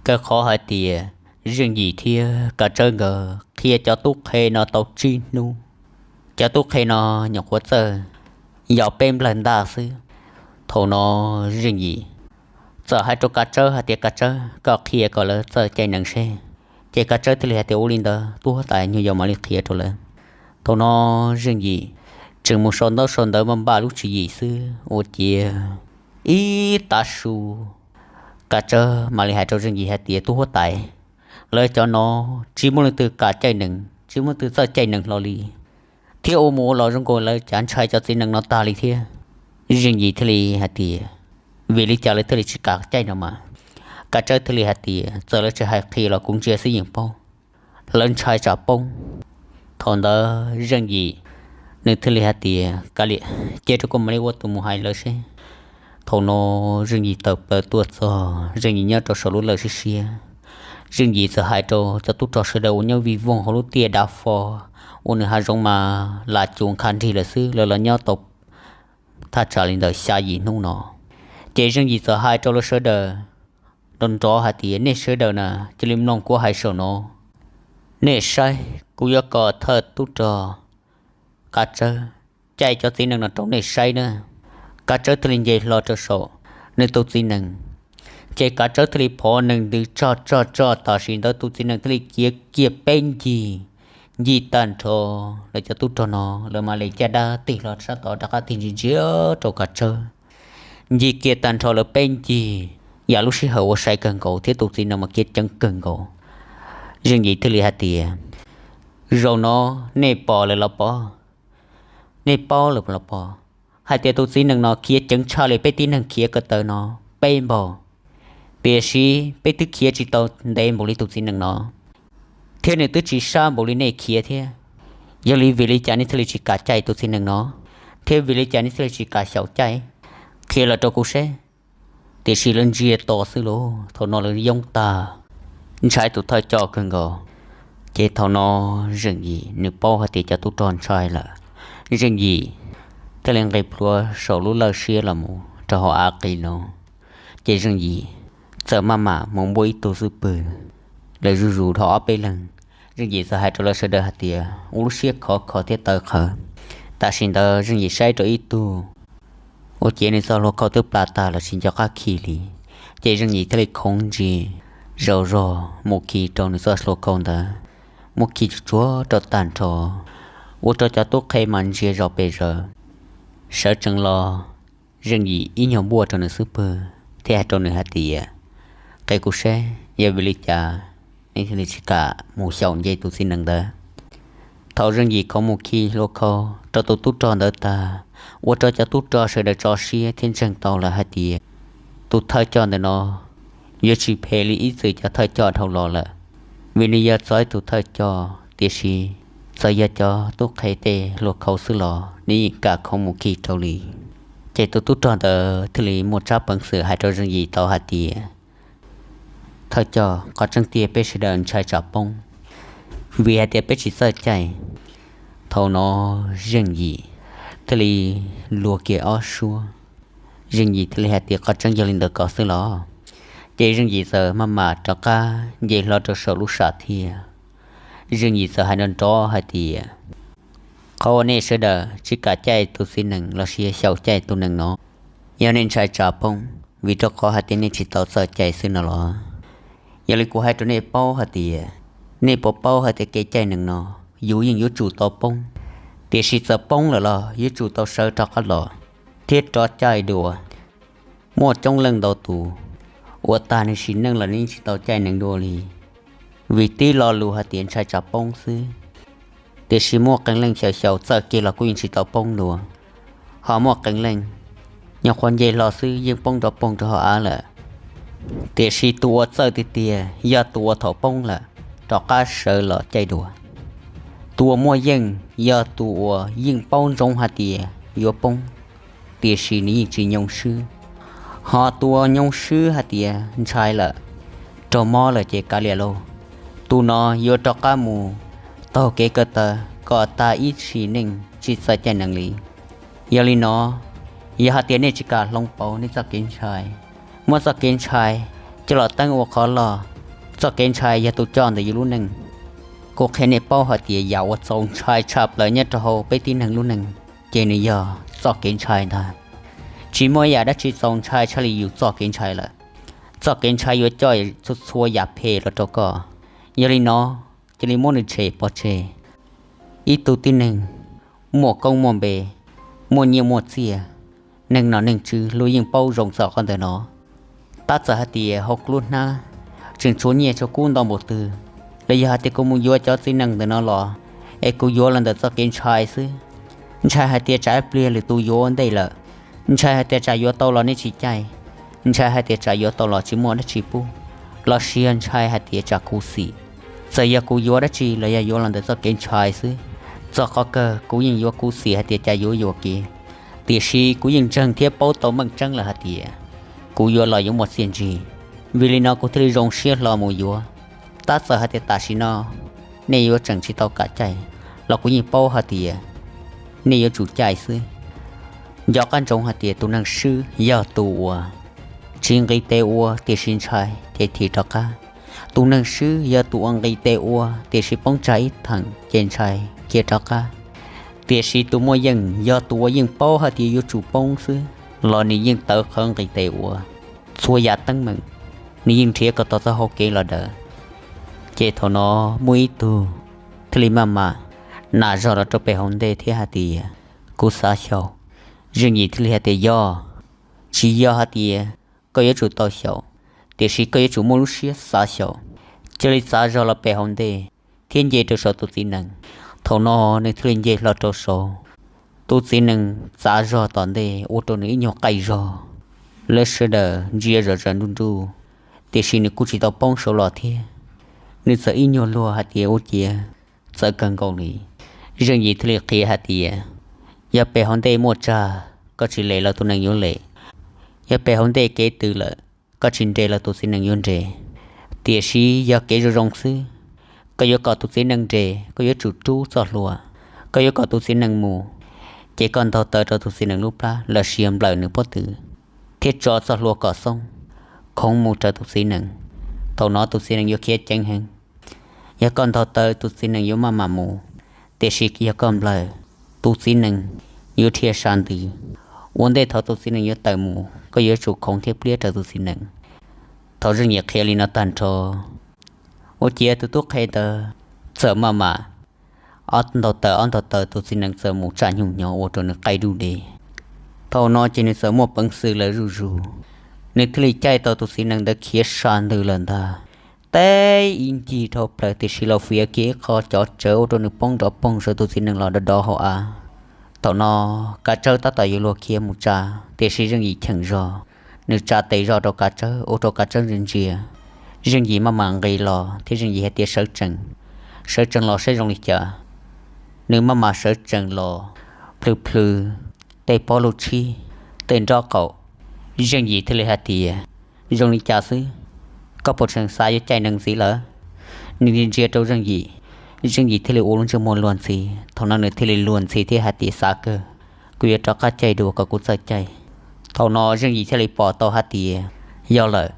Kaw qhov hais tias Zeej Yim thiab Kav Tsawb nkawd qhia cov tub qhe no tau tsib hnub, cov tub qhe no nyuam qhuav txawj yaum peb nplawg ntaj xwb. Thaum no Zeej Yim txawm hais rau Kav Tsawb hais tias, Kav Tsawb, koj qhia kom lawv txawj caij nees seb. Ces Kav Tsawb thiaj li hais tias, Ua li ntawd tub huab tais, nyuag yaus mam li qhia rau lawv. Thaum no Zeej Yim tseem mus sau ntaub sau ntawv npaj npaj lub tswv yim xwb ua ciav ib tav su, Kav Tsawb mam li hais rau Zeej Yim hais tias, tub huab tais, lawv cov no tsis muaj leej twg kam caij nees, tsis muaj leej twg txawj caij nees hlo li, thiab ua mus ua los zoo nkaus lawv cav ntshai cov txiv nees no tag li thiab. Zeej Yim thiaj li hais tias, vim li cas lawv thiaj li tsis kam caij no mas? Kav Tsawb thiaj li hais tias, txawm lawv tsis hais qhia los kuv ntsia xwb yeej paub, lawv ntshai tsam poob. Thaum ntawd Zeej Yim nws thiaj li hais tias, kav liam, cia rau kuv mam li ua tus mus hais lawv seb. Thaum no Zeej Yim tawm plaws tuaj txog, Zeej Yim nyob rau saum lub lawj siab siab. Zeej Yim txawm hais rau cov tub rog sawv daws uas nyob vij voog hauv lub tiaj dav fo uas nws hav zoov mas lam cuv nkhav nrig lawm xwb, lawv los nyob tau thaj tsam li ntawm xya yim hnub no. Ces Zeej Yim txawm hais rau lawv sawv daws nrov nrov hais tias, nej sawv daws na, cia li mloog kuv hais saum no. Nej saib, kuv yuav kom thawj tub rog Kav Tsawb caij cov txiv nees no rau nej saib na. Kav Tsawb thiaj li nce hlo rau saum nws tus txiv nees, ces Kav Tsawb thiaj li phov nees ntws tsog tsog tsog, tam sim ntawd tus txiv nees thiaj li khiav kiag peb ncig, ncig tag nrho lawv cov tub rog no, lawv mam li caj dab tig hlo sab tod rov qab tig ntsia ntsia rau Kav Tsawb. Ncig kiag tag nrho lawv peb ncig, yam lub sij hawm uas sai kawg nkaus thiab tus txiv nees mas khiav ceev kawg nkaus. Zeej Yim thiaj li hais tias, zaum no nej pom lawm los pom, nej paub lawm los pom, hais tias tus txiv nees no khiav ceev tshaj li peb tib neeg khiav ko taw no peb npaug. Tiam sis peb twb khiav tsis tau ntev npaum li tus txiv nees no, thiab nws twb tsis sab npaum li nej khiav thiab. Yog li vim li cas nej thiaj li tsis kam caij tus txiv nees no, thiab vim li cas nej thiaj li tsis kam xyaum caij? Qhia los rau kuv seb. Tiam sis lawv ntsia to xwb lauj, thaum no lawv yoob tag, ntshai tus thawj coj kawg nkaus. Ces thaum no Zeej Yim nws paub hais tias cov tub rog ntshai lawm, Zeej Yim thiaj li nqis plhuav saum lub lawj siab los mus rau hauv av qis no. Ces Zeej Yim txawm maj mam mus npuaj ib tug xub pwg, lawv zuj zus dhau ob peb leeg. Zeej Yim txawm hais rau lawv sawv daws hais tias, ua lub siab khov kho thiab tawv qhawv. Tam sim ntawd Zeej Yim saib rau ib tug uas cev nws txoj hlua khau twb pla tag los tsis nco qab khi li. Ces Zeej Yim thiaj li khoov ntsis zaum zog mus khi rau nws txoj hlua khau ntawd, muab khi tsuag tsuag rau tag nrho, ua rau cov tub qhe mas ntsia zos pes zaws. Sawv tsees los, Zeej Yim ib nyuag npuaj rau nws xub pwg thiab hais rau nws hais tias, qhia kuv seb yog vim li cas nej thiaj li tsis kam mus xyaum nce tus txiv nees ntawd. Thaum Zeej Yim khoov mus khi hlua khau rau tus tub rog ntawd tag, ua rau cov tub rog sawv daws tso siab thiab ntseeg tau lawm hais tias tus thawj coj ntawm no yuav tsis phem li ib txwm cov thawj coj dhau los lawm, vim nws yog txog ib tug thawj coj, tiam sis txawm yog cov tub qhe tej hlua khau xwb los nws yeej kam khoov mus khi rau li. Ces tus tub rog ntawd thiaj li muaj tsab peev xwm hais rau Zeej Yim tau hais tias, thawj coj, qhov tseeb tiag peb sawv daws ntshai tsam poob, vim hais tias peb tsis txawj caij. Thaum no Zeej Yim thiaj li luag kiag ob suab. Zeej Yim thiaj li hais tias, qhov tseeb yog li ntawd ko xwb los? Ces Zeej Yim txawm maj mam rov qab nce hlo rau saum lub sam thiab. Zeej Yim txawm hais nrov nrov hais tias, qhov uas nej sawv daws tsis kam caij tus txiv nees lossis xyaum caij tus nees no, yog nej ntshai tsam poob, vim rau qhov hais tias nej tsis tau txawj caij xwb no los? Yog li kuv hais rau nej paub hais tias, nej puas paub hais tias kev caij nees no yus yeej yuav tsum tau poob, tiam sis txawm poob lawm los yuav tsum tau sawv rov qab los thiab rov caij dua. Muaj coob leej ntau tus uas tag nws sim neej los nws yeej tsis tau caij nees dua li, vim tib lo lus hais tias ntshai tsam poob xwb. Tiam sis muaj qee leej xyaum xyaum txawj kiag los kuj yeej tsis tau poob dua, ho muaj qee leej nyuam qhuav nce hlo xwb yeej poob nrov poog rau hauv av lawm. Tiam sis tus uas txawj tiag tiag yog tus uas thaum poob lawm rov qab sawv los caij dua. Tus uas muaj yeej yog tus uas yeej paub ntsoov hais tias yuav poob, tiam sis nws yeej tsis nyoo swb. Ho tus uas nyoo swb hais tias ntshai lawm, raug mob lawm ces kav liam lauj, tus no yuav rov qab mus taug kev ko taw kom tag ib sim neej tsis txawj caij nees li. Yog li no, yog hais tias nej tsis kam hloov pauv nej txoj kev ntshai, muab txoj kev ntshai coj los teeb ua qhov loj, txoj kev ntshai yog tus coj ntawm yus lub neej. Kuv qhia nej paub hais tias yam uas txaus ntshai tshaj plaws nyob rau hauv peb tib neeg lub neej, ces nws yog txoj kev ntshai ntag. Tsis muaj ib yam dab tsi txaus ntshai tshaj li yus txoj kev ntshai lawm. Txoj kev ntshai yuav coj txhua txhua yam phem los rau koj. Yog li no, cia li muab nws tshem pov tseg. Ib tug tib neeg muaj koob muaj npe, muaj nyiaj muaj txiaj, neeg nom neeg tswv luag yeej paub zoo txog qhov ntawm no. Tab txawm hais tias hauv kuv lub hnab tseem tshuav nyiaj tshuav kub ntau npaum twg, los yog hais tias kuv mus yuav cov txiv nees ntawm no los, es kuv yuav los ntawm txoj kev ntshai xwb. Ntshai hais tias tsam ib pliag lwm tus yuav ua ntej lawm, ntshai hais tias tsam yuav tau los nej tsis caij, ntshai hais tias tsam yuav tau los tsis muaj dab tsi pub, los sis yog ntshai hais tias tsam khuv xim. Txawm yog kuv yuav dab tsi los yog yuav los ntawm txoj kev ntshai xwb, txog qhov kawg kuv yeej yuav khuv xim hais tias cas yuav yuam kev, tiam sis kuv yeej ntseeg thiab paub tau meej tseeb lawm hais tias kuv yuav los yuav muaj txiaj ntsig. Vim li no kuv thiaj li zoo siab hlo mus yuav. Tab txawm hais tias tam sim no nej yuav tseem tsis tau kam caij, los kuv yeej paub hais tias nej yuav tsum caij xwb. Nco qab ntsoov hais tias tus neeg swb yog tus uas tsis nqis tes ua tiam sis ntshai ces thim rov qab. Tus neeg swb yog tus uas nqis tes ua tiam sis poob tsag ib theem ces ntshai khiav rov qab. Tiam sis tus muaj yeej yog tus uas yeej paub hais tias yuav tsum poob xwb, los nws yeej tawv qhawv nqis tes ua txhua yam teeb meem, nws yeej nrhiav kom tau txoj hau kev los daws. Ces thaum no muaj ib tug thiaj li maj mam nam zog los rau pem hauv ntej thiab hais tias, kuv xav xyaum. Zeej Yim thiaj li hais tias, yog, tsis yog hais tias koj yuav tsum tau xyaum, tiam sis koj yuav tsum muaj lub siab xav xyaum. Cia li txav zog los pem hauv ntej thiab nce rau saum tus txiv nees. Thaum no nws thiaj li nce hlo rau saud. Tus txiv nees txav zog tom ntej ua rau nws ib nyuag qaij zog. Lawv sawv daws ntsia zom zaws nruj nruj, tiam sis nws kuj tsis tau poob saud los thiab. Nws txawm ib nyuag luag hais tias, ua ciav txawv kawg nkaus li. Zeej Yim thiaj li qhia hais tias, yog pem hauv ntej muaj tsag, koj tsis lem los tus nees yuav lem. Yog pem hauv ntej kev tws lawm, koj tsis nres los tus txiv nees yuav nres. Tiam sis yog kev zoo zoo xwb, koj yuav kom tus txiv nees nres, koj yuav tsum rub txoj hlua. Koj yuav kom tus txiv nees mus, ces koj ntaug taw rau tus txiv nees lub plab los sis yog nplawm nws pob tw thiab tso txoj hlua kom xoob, khoov mus raws tus txiv nees. Thaum no tus txiv nees yuav khiav ceev heev. Yog koj ntaug taw tus txiv nees yuav maj mam mus, tiam sis yog koj nplawm, tus txiv nees yuav dhia sab ntws. Ua ntej thaum tus txiv nees yuav tawm mus, koj yuav tsum khoov thiab pliab raws tus txiv nees. Thaum Zeej Yim qhia li no tag nrho, ua ciav tus tub qhe ntawd txawm maj mam ob ntaug taw ob ntaug taw, tus txiv nees txawm mus tsaj nyuj nyo ua rau nws qaij duj de. Thaum no ces nws txawm muaj peev xwm lawm zuj zus, nws thiaj li caij tau tus txiv nees ntawd khiav sab ntws lawm ntag. Teb ib ncig dhau plaws tiam sis los fiav kiag ib qho cov tsawv ua rau nws poob nrov poog saum tus txiv nees los dov dov hauv av. Thaum no Kav Tsawb tab tom yuav luag khiav mus tsa, tiam sis Zeej Yim cheem zog, nws tsa tes zog rau Kav Tsawb ua rau Kav Tsawb ntsia ntsia. Zeej Yim maj mam nqis los thiab Zeej Yim hais tias, sawv tsees, sawv tsees los saib zoo li cas. Nws maj mam sawv tsees los plhws plhws tej pob lub tshib, tej nrob qaum. Zeej Yim thiaj li hais tias, zoo li cas xwb, koj puas tseem xav yuav caij nees ntxiv lawm? Nws ntsia rau Zeej Yim, Zeej Yim thiaj li ua lub ntsej muag luag ntxhi. Thaum no nws thiaj li luag ntxhi thiab hais tias, xav kawg, kuv yuav rov qab caij dua kom kuv txawj caij. Thaum no Zeej Yim thiaj li pom tau hais tias, yog lawm,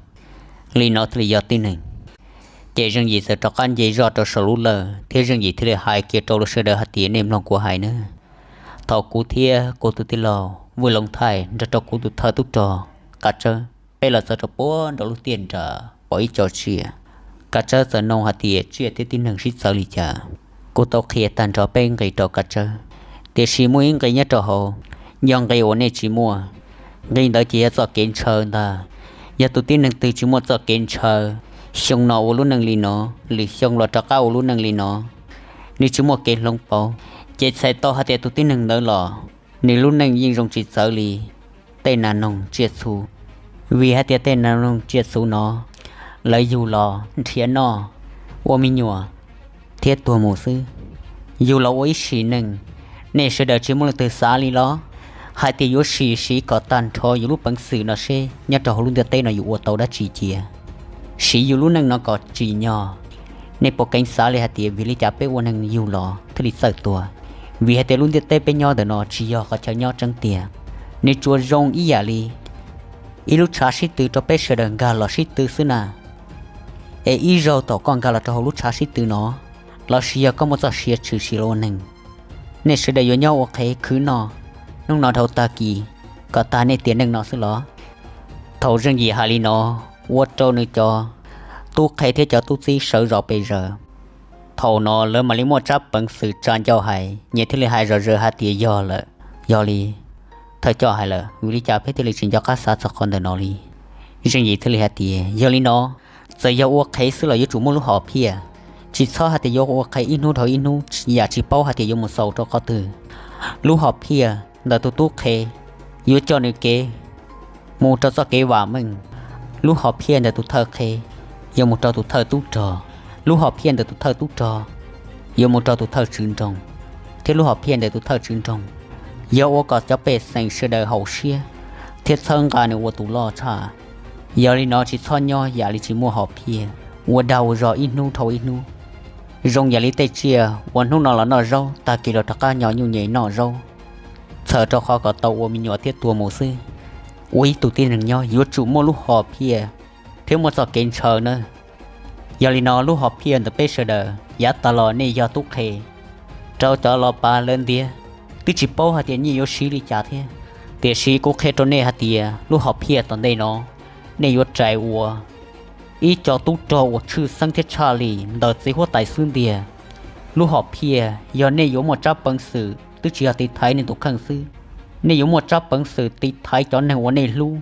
li no thiaj li yog tib neeg. Ces Zeej Yim txawm rov qab nce zog rau saum lub lawj thiab Zeej Yim thiaj li hais kiag rau lawv sawv daws hais tias, nej mloog kuv hais nawb. Thaum kuv thiab kuv tus tij laug Vwj Loov Thaij nrog rau kuv tus thawj tub rog Kav Tsawb, peb los txog rau puag nraum lub tiaj nram pom ib co tsiaj. Kav Tsawb txawm nug hais tias, tsiaj thiab tib neeg sib txawv li cas? Kuv tau qhia tag nrho peb nqe rau Kav Tsawb, tiam sis muaj ib nqe nyob rau hauv, yog nqe uas nej tsis muaj. Nqe ntawd ces yog txoj kev ntshaw ntag. Yog tus tib neeg twg tsis muaj txoj kev ntshaw, xyoo no ua lub neej li no, lwm xyoo los rov qab ua lub neej li no, nws tsis muaj kev hloov pauv, ces txhais tau hais tias tus tib neeg ntawd los nws lub neej yeej zoo tsis txawv li tej nas noog tsiaj txhu. Vim hais tias tej nas noog tsiaj txhu no, lawv yug los nrhiav noj, ua me nyuam, thiab tuag mus xwb. Yug los ua ib sim neej, nej sawv daws tsis muaj leej twg xav li los hais tias yuav sim siv kom tag nrho yus lub peev xwm no seb nyob rau hauv lub ntiaj teb no yus ua tau dab tsi cia, siv yus lub neej no kom tsim nyog. Nej puas keev xav li hais tias vim li cas peb ua neeg yug los thiaj li txawj tuag? Vim hais tias lub ntiaj teb peb nyob ntawm no tsis yog qhov chaw nyob tseeb tiag, nws tsuas zoo ib yam li ib lub tshav sib tw rau peb sawv daws nkag los sib tw xwb na. Es ib zaug thaum koj nkag los rau hauv lub tshav sib tw no, los sis yog koj muaj txoj sia tshwm sim los ua neeg, nej sawv daws yuav nyob ua qhev khwv noj, hnub no dhau tag kis kom tag nej tiam neej no xwb los? Thaum Zeej Yim hais li no, ua rau nws cov tub qhe thiab cov tub txib sawv zos pes zaws. Thaum no lawv mam li muaj tsab peev xwm tsa ncauj hais, nyias thiaj li hais zom zaws hais tias yog lawm, yog li, thawj coj hais lawm, vim li cas peb thiaj li tsis nco qab xav txog qhov ntawm no li? Zeej Yim thiaj li hais tias, yog li no, txawm yog ua qhev xwb los yuav tsum muaj lub hom phiaj, tsis txhob hais tias yuav ua qhev ib hnub dhau ib hnub yam tsis paub hais tias yuav mus xaus rau qhov twg. Lub hom phiaj ntawm tus tub qhev yuav coj nws kev mus rau txoj kev vam meej. Lub hom phiaj ntawm tus thawj qhev yuav mus rau tus thawj tub rog. Lub hom phiaj ntawm tus thawj tub rog yuav mus rau tus thawj tswv nroog, thiab lub hom phiaj ntawm tus thawj tswv nroog yog ua kom cov pej xeem sawv daws haum siab thiab txhawb nqa nws ua tus loj tshaj. Yog li no tsis txhob nyob yam li tsis muaj hom phiaj, ua dag ua zog ib hnub dhau ib hnub. Zoo yam li tej tsiaj uas hnub no los noj zaub, tag kis los rov qab nyo nyuj nyem noj zaub, txhawm rau qhov kom tau ua me nyuam thiab tuag mus xwb. Ua ib tug tib neeg nyob yuav tsum muaj lub hom phiaj thiab muaj txoj kev ntshaw nawb. Yog li no lub hom phiaj ntawm peb sawv daws yav tas los nej yog tub qhe, rau cov los pav lawv ntiav, twb tsis paub hais tias nyiaj yuav siv li cas thiab. Tiam sis kuv qhia rau nej hais tias lub hom phiaj tom ntej no, nej yuav rais ua ib co tub rog uas tshwj xeeb thiab tshaj li ntawm txiv huab tais xwb ntiag. Lub hom phiaj yog nej yuav muaj tsab peev xwm twb tsis yog tiv thaiv nej tus kheej xwb, nej yuav muaj tsab peev xwm tiv thaiv cov neeg uas nej hlub,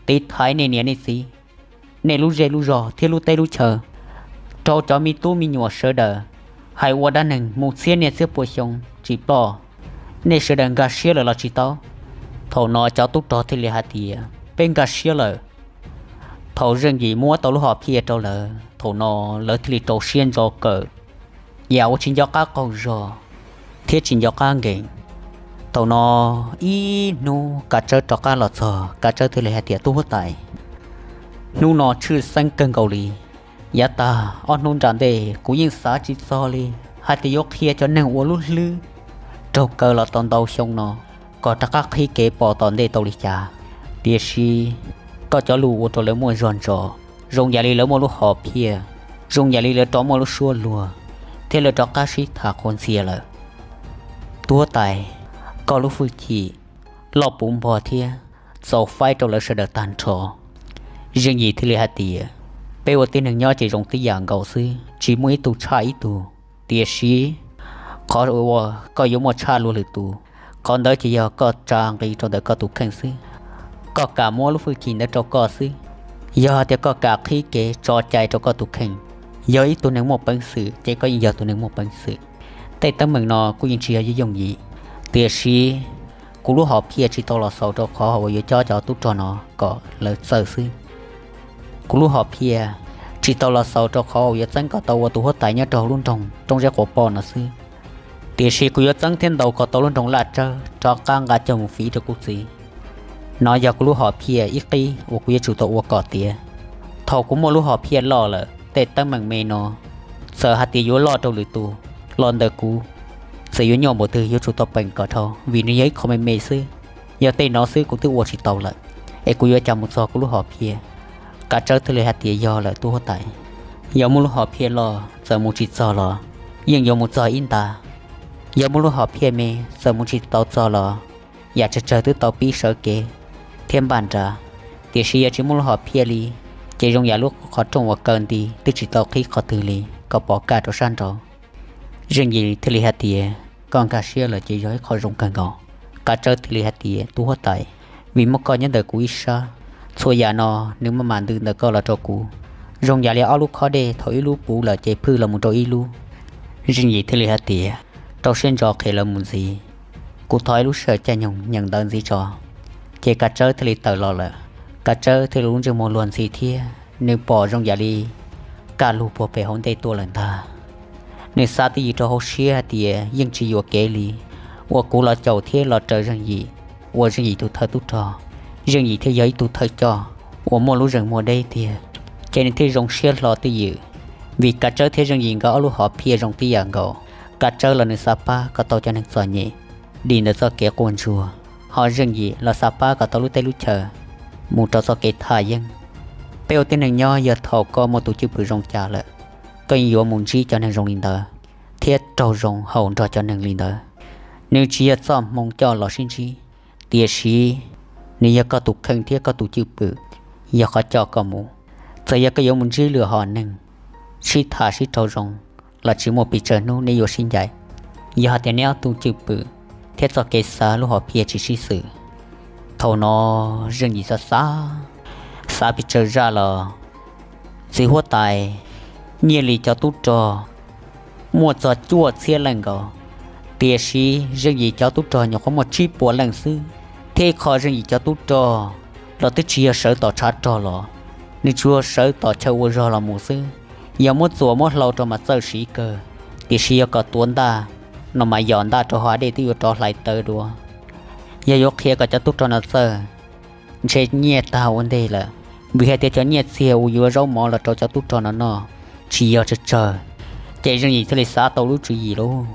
tiv thaiv nej niam nej txiv, nej lub zej lub zog thiab lub teb lub chaw, rau cov me tub me nyuam sawv daws. Hais ua dab neeg mus txhiab niaj txhiab pua xyoo tsis ploj, nej sawv daws nkag siab lawm los tsis tau? Thaum no cov tub rog thiaj li hais tias peb nkag siab lawm. Thaum Zeej Yim muab tau lub hom phiaj rau lawv, thaum no lawv thiaj li rau siab ntso kawm, yam uas tsis nco qab qaug zog thiab tsis nco qab nkees. Thaum no ib hnub Kav Tsawb rov qab los txog, Kav Tsawb thiaj li hais tias, tub huab tais, hnub no tshwj xeeb kawg nkaus li. Yav tag ob hnub nram ntej kuv yeej xav tsis txog li hais tias yuav qhia cov neeg ua lub hlwb raug kaw los tau ntau xyoo no kom rov qab qhib kev pom tom ntej tau li cas. Tiam sis koj cov lus ua rau lawv muaj zog ntsos, zoo yam li lawv muaj lub hom phiaj, zoo yam li lawv rov muaj lub suab luag, thiab lawv rov qab sib tham qhuas ntxhias lawm. Tub huab tais, koj lub hwj chim loj puv npog thiab txaus faib rau lawv sawv daws tag nrho. Zeej Yim thiaj li hais tias, peb ua tib neeg nyob ces zoo tib yam nkaus xwb, tsis muaj ib tug tshaj ib tug. Tiam sis qhov uas koj yuav muaj tshaj luag lwm tus, qhov ntawd ces yog koj tsa nqi rau ntawm koj tus kheej xwb. Koj kam muab lub hwj chim ntawd rau koj xwb. Yog tias koj kam qhib kev tso cai rau koj tus kheej, yog ib tug neeg muaj peev xwm ces koj yeej yog tus neeg muaj peev xwm. Tej teeb meem no kuj yeej tsis yog yooj yim, tiam sis kuv lub hom phiaj tsis tau los xaus rau qhov uas yuav cob cov tub rog no kom lawv txawj xwb. Kuv lub hom phiaj tsis tau los xaus rau qhov uas yuav txeeb kom tau ua tus huab tais nyob rau hauv lub nroog Roob Zeb Quav Poj no xwb. Tiam sis kuv yuav txeeb thiab ntaus kom tau lub nroog Laj Tsawb rov qab nqa coj mus fiv rau kuv txiv. No yog kuv lub hom phiaj ib qib uas kuv yuav tsum tau ua kom tiav. Thaum kuv muaj lub hom phiaj loj lawm, tej teeb meem me no, txawm hais tias yuav loj rau lwm tus, los ntawm kuv, txawm yuav nyuaj npaum twg yuav tsum tau peem kom dhau, vim nws yog ib qho me me xwb. Yog tej no xwb kuv twb ua tsis tau lawm, es kuv yuav cas mus txog kuv lub hom phiaj? Kav Tsawb thiaj li hais tias, yog lawm tub huab tais, yog muaj lub hom phiaj loj txawm mus tsis txog los yeej yuav mus txog ib nta. Yog muaj lub hom phiaj me txawm mus tsis tau txog los yam tsawg tsawg twb tau pib sawv kev thiab npaj nra. Tiam sis yog tsis muaj lub hom phiaj li, ces zoo yam lub qhov rooj uas kaw nti twb tsis tau qhib qhov twg li, kom pov kaj rau sab nraud. Zeej Yim thiaj li hais tias, koj nkag siab lawm ces yog ib qho zoo kawg nkaus. Kav Tsawb thiaj li hais tias, tub huab tais, vim muaj koj nyob ntawm kuv ib sab, txhua yam no nws maj mam ntws ntawm koj los rau kuv. Zoo yam li ob lub khob dej thaum ib lub puv lawm ces phwj los mus rau ib lub. Zeej Yim thiaj li hais tias, rau siab ntso qhia lawv mus ntxiv, kuv thov ib lub sij hawm caij nyoog nyeem ntawv ntxiv tso. Ces Kav Tsawb thiaj li tawm los lawm. Kav Tsawb thiaj li lub ntsej muag luag ntxhi thiab nws pom zoo yam li kaj lug puag pem hauv ntej tuaj lawm ntag. Nws xav twj ywm rau hauv siab hais tias, yeej tsis yuam kev li uas kuv los caum thiab los raws Zeej Yim, ua Zeej Yim tus thawj tub rog, Zeej Yim thiaj yog ib tug thawj coj uas muaj lub zeem muaj deb tiag. Ces nws thiaj zoo siab hlo twj ywm, vim Kav Tsawb thiab Zeej Yim nkawd ob lub hom phiaj zoo tib yam nkaus. Kav Tsawb los nws xav pab kom tau cov neeg txom nyem dim ntawm txoj kev quaj ntsuag, ho Zeej Yim los xav pab kom tau lub teb lub chaw mus rau txoj kev thaj yeeb. Peb ua tib neeg nyob, yog thaum koj muaj tus cwj pwm zoo cas lawm, koj yeej yuav mus ntsib cov neeg zoo li ntawd thiab raug zoo haum nrog cov neeg li ntawd. Nws tsis yog txoj hmoo coj los sib ntsib, tiam sis nws yog koj tus kheej thiab koj tus cwj pwm, yog qhov coj koj mus. Txawm yog koj yuav mus ntsib lwm hom neeg, sib tham sib raug zoo los tsis muaj pes tsawg hnub nej yuav sib ncaim, yog hais tias neb ob tug cwj pwm thiab txoj kev xav lub hom phiaj tsis sib xws. Thaum no Zeej Yim xav xav, Xav pes tsawg zaj los txiv huab tais Nyiaj Lis cov tub rog muaj txog cuaj txhiab leej nkaus, tiam sis Zeej Yim cov tub rog nyuam qhuav muaj tsib puas leej xwb. Thiab ib qho Zeej Yim cov tub rog los twb tsis yog sawv tom tshav rog los, nws tsuas sawv tom chaw ua zog los mus xwb. Yog muab txuas muab hlau rau mas txawj siv kawg, tiam sis yog kom tuav ntaj no mas yos ntaj rau hav dej twb yuav rov hlais tawv dua. Yog yuav qhia kom cov tub rog no txawj, ntshe nyiaj tag ua ntej lawm, vim hais tias cov nyiaj txiag uas yuav zaub mov los rau cov tub rog no noj tsis yog tsawg tsawg. Ces Zeej Yim thiaj li xav tau lub tswv yim lauj.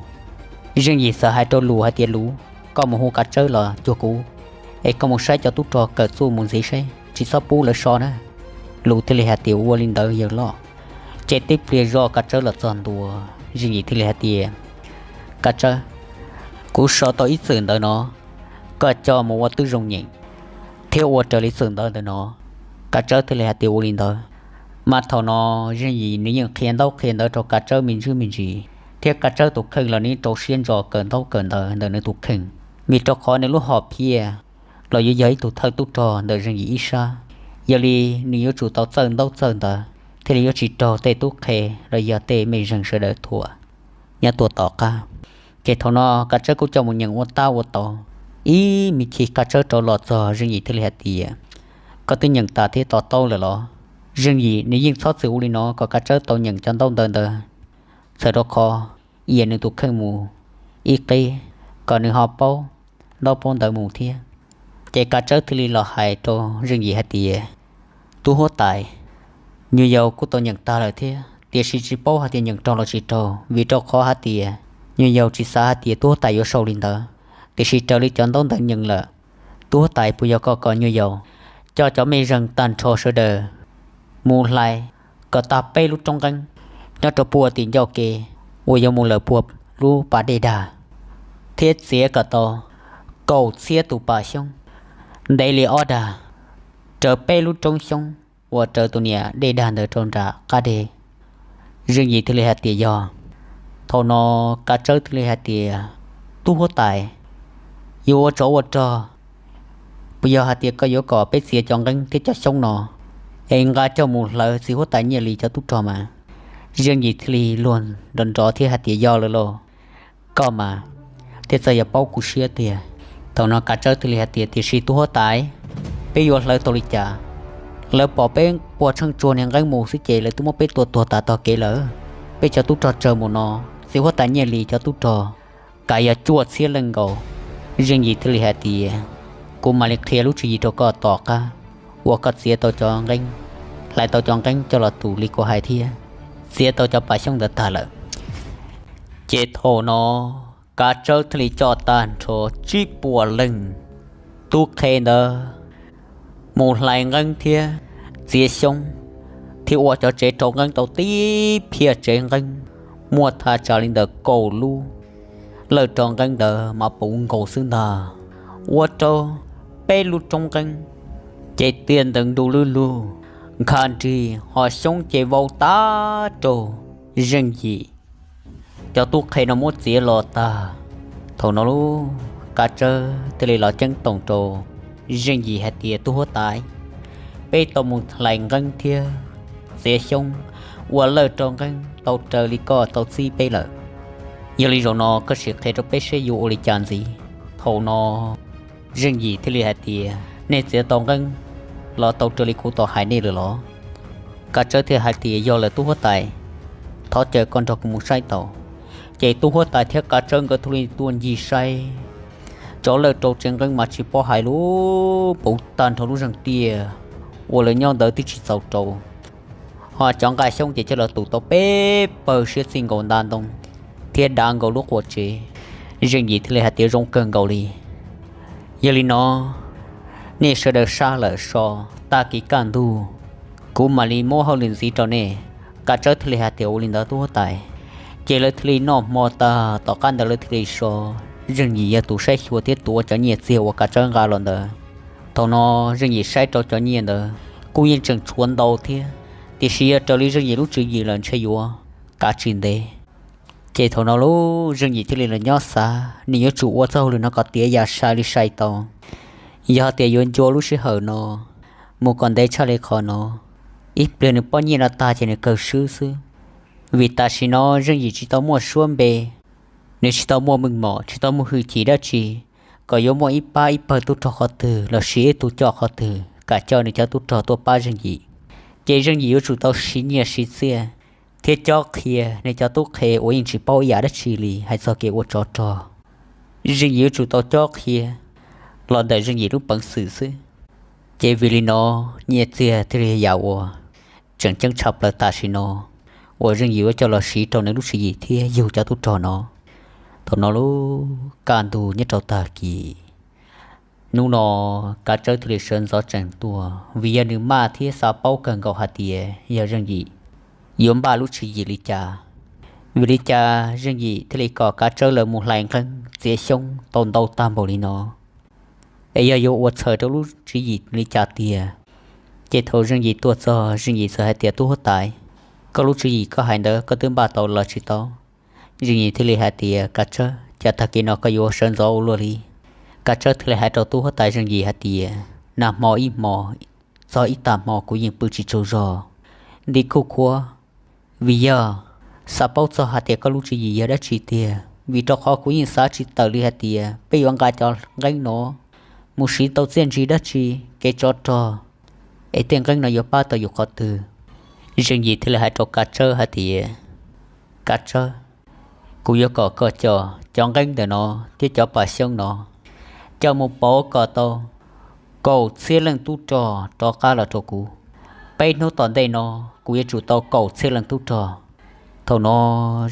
Zeej Yim txawm hais rau Lus hais tias, Lus, koj mus hu Kav Tsawb los cuag kuv, es koj mus saib cov tub rog kawm txuj mus ntxiv seb, tsis txhob pub lawv so na. Lus thiaj li hais tias, Ua li ntawd yawg loj. Ces tib pliag zoj Kav Tsawb los txog ntua, Zeej Yim thiaj li hais tias, Kav Tsawb, kuv so tau ib txwm ntawv no, koj coj mus ua tib zoo nyeem thiab ua raws li txwm ntawv ntawm no. Kav Tsawb thiaj li hais tias, Ua li ntawd. Mas thaum no Zeej Yim nws yeej qhia ntaub qhia ntawv rau Kav Tsawb me ntsis me ntsis, thiab Kav Tsawb tus kheej los nws rau siab ntso kawm ntaub kawm ntawv ntawm nws tus kheej, vim rau qhov nws lub hom phiaj los yuav yog ib tug thawj tub rog ntawm Zeej Yim ib sab. Yog li nws yuav tsum tau txawj ntaub txawj ntawv thiaj li yuav tsis raug tej tub qhe los yog tej mej zeeg sawv daws thuam nyob tuaj tom qab. Ces thaum no Kav Tsawb kuj coj mus nyeem ua tab ua tau ib me chim, Kav Tsawb rov los txog Zeej Yim thiaj li hais tias, Koj twb nyeem tas thiab to taub lawm los? Zeej Yim nws yeej txhob txwm ua li no kom Kav Tsawb tau nyeem cov ntaub ntawv ntawd, txhawm rau qhov yam nws tus kheej mus ib qib kom nws ho paub ntaub paub ntawv mus thiab. Ces Kav Tsawb thiaj li los hais rau Zeej Yim hais tias, Tub huab tais, nyuag yaus kuj tau nyeem tag lawm thiab, tiam sis tsis paub hais tias nyeem raug los tsis raug, vim rau qhov hais tias nyuag yaus tsis xav hais tias tub huab tais yuav sau li ntawd, tiam sis raws li cov ntaub ntawv nyeem lawm. Tub huab tais, puas yog koj kom nyuag yaus coj cov mej zeeg tag nrho sawv daws mus hlais kom tag peb lub roob nqeeb nyob rau puag tim ncauj ke uas yuav mus lawm puag lub pas dej dag, thiab txiav kom tau kaum txhiab tus pas xyoob ntev li ob dag raws peb lub roob xyoob uas raws tus niam dej dag ntawd rau nram qab deg? Zeej Yim thiaj li hais tias, Yog. Thaum no Kav Tsawb thiaj li hais tias, Tub huab tais, yuav ua tsov ua rog, puas yog hais tias koj yuav kom peb txiav cov nqeeb thiab cov xyoob no es nqa coj mus hlawv txiv huab tais Nyiaj Lis cov tub rog mas? Zeej Yim thiaj li luag nrov nrov thiab hais tias, Yog lawm lauj, koj mas thiaj txawj yuav paub kuv siab tiag. Thaum no Kav Tsawb thiaj li hais tias, Tiam sis tub huab tais, peb yuav hlawv tau li cas? Lawv pom peb puas tsheej tsuag niag nqeeb mus xwb ces lawv twb muab peb tua tuag tas tog kev lawm. Peb cov tub rog tsawg mus no, txiv huab tais Nyiaj Lis cov tub rog kav yog cuaj txhiab leej nkaus. Zeej Yim thiaj li hais tias, Kuv mam li qhia lub tswv yim rau koj tom qab uas koj txiav tau cov nqeeb, hlais tau cov nqeeb coj los tus li kuv hais thiab txiav tau cov pas xyoob ntawd tag lawm. Ces thaum no Kav Tsawb thiaj li coj tag nrho tsib puas leej tub qhe ntawd mus hlais nqeeb thiab txiav xyoob, thiab ua cov tsev rau nqeeb tau tib phiaj tsev nqeeb muaj thaj tsam li ntawm kaum lub lawj rau nqeeb ntawd mas puv nkaus xwb ntag, ua rau peb lub roob nqeeb ces tiaj ntees nru lwj lug, nkha nrig ho xyoob ces vau tag rau Zeej Yim cov tub qhe no muab txiav los tag. Thaum no lub Kav Tsawb thiaj li los ceeb toom rau Zeej Yim hais tias, Tub huab tais, peb tau mus hlais nqeeb thiab txiav xyoob ua lawj rau nqeeb tau raws li koj tau txib peb lawm. Yog li zaum no koj sim qhia rau peb seb yuav ua li cas ntxiv. Thaum no Zeej Yim thiaj li hais tias, Nej txiav tau nqeeb los tau raws li kuv tau hais nej lawm los? Kav Tsawb thiaj hais tias, Yog lawm tub huab tais, thov caw koj nrog kuv mus saib tau. Ces tub huab tais thiab Kav Tsawb nkawd thiaj li tuaj ncig saib cov lawj rau tsev nqeeb mas tsis paub hais lub puv tag nrho lub zeeg tiaj uas lawv nyob ntawd twb tsis txaus rau, ho cov nqaij xyoob ces coj los tus tau peb pawg siab txij nkaus nta ntoo thiab dav nkaus lub quas tsev. Zeej Yim thiaj li hais tias, Zoo kawg nkaus li. Yog li no, nej sawv daws sab lawm so, tag kis kaj ntug kuv mam li muab hauj lwm ntxiv rau nej. Kav Tsawb thiaj li hais tias, Ua li ntawd tub huab tais. Ces lawv thiaj li noj hmo tag tom qab ntawd lawv thiaj li so. Zeej Yim yog tus saib xyuas thiab tuav cov nyiaj txiag uas Kav Tsawb nqa los ntawd. Thaum no Zeej Yim saib rau cov nyiaj ntawd kuj yeej tseem tshuav ntau thiab, tiam sis yog raws li Zeej Yim lub tswv yim lawm ntshe yuav kav tsis ntev. Ces thaum no lub Zeej Yim thiaj li los nyob xav, nws yuav tsum ua txoj hauj lwm no kom tiav yam sai li sai tau. Yog tias yuav ncua lub sij hawm no mus kom ntev tshaj li qhov no, ib pliag nws poj nyiaj no tag ces nws kawg swb xwb. Vim tam sim no Zeej Yim tsis tau muaj suab npe, nws tsis tau muaj meej mom, tsis tau muaj hwj chim dab tsi kom yuav muaj ib pab ib pawg tub rog qhov twg los sis ib tug coj qhov twg kam coj nws cov tub rog tuaj pab Zeej Yim. Ces Zeej Yim yuav tsum tau siv nyiaj siv txiaj thiab cob qhia nws cov tub qhe uas yeej tsis paub ib yam dab tsi li hais txog kev ua tsov rog. Zeej Yim yuav tsum tau cob qhia los ntawm Zeej Yim lub peev xwm xwb. Ces vim li no nyiaj txiag thiaj li yam uas tseem ceeb tshaj plaws tam sim no uas Zeej Yim yuav coj los siv rau nws lub tswv yim thiab yug cov tub rog no. Thaum no lub kaj ntug nyob rau tag kis, hnub no Kav Tsawb thiaj li sawv ntxov tseem tuaj vim yog nws maj thiab xav paub kawg nkaus hais tias yog Zeej Yim yuav npaj lub tswv yim li cas. Vim li cas Zeej Yim thiaj li kom Kav Tsawb lawv mus hlais nqeeb txiav xyoob tau ntau tag npaum li no, es yog yuav ua txhaws rau lub tswv yim li cas tiag. Ces thaum Zeej Yim tuaj txog, Zeej Yim txawm hais tias, Tub huab tais, koj lub tswv yim koj hais ntawd koj twb npaj tau los tsis tau? Zeej Yim thiaj li hais tias, Kav Tsawb, cas tag kis no koj yuav sawv ntxov ua luaj li? Kav Tsawb thiaj li hais rau tub huab tais Zeej Yim hais tias, Nag hmo ib hmo txog ib tag hmo kuv yeej pw tsis tsaug zog, nti kuj khuav, vim yog xav paub txog hais tias koj lub tswv yim yog dab tsi tiag, vim rau qhov kuv yeej xav tsis tawm li hais tias peb yuav nqa cov nqeeb no mus siv tau txiaj ntsig dab tsi, kev tsov rog, es tej nqeeb no yuav pab tau yus qhov twg. Zeej Yim thiaj li hais rau Kav Tsawb hais tias, Kav Tsawb, kuv yuav kom koj coj cov nqeeb ntawm no thiab cov paj xyoob no coj mus pauv kom tau kaum txhiab leej tub rog rov qab los rau kuv. Peb hnub tom ntej no kuv yuav tsum tau kaum txhiab leej tub rog. Thaum no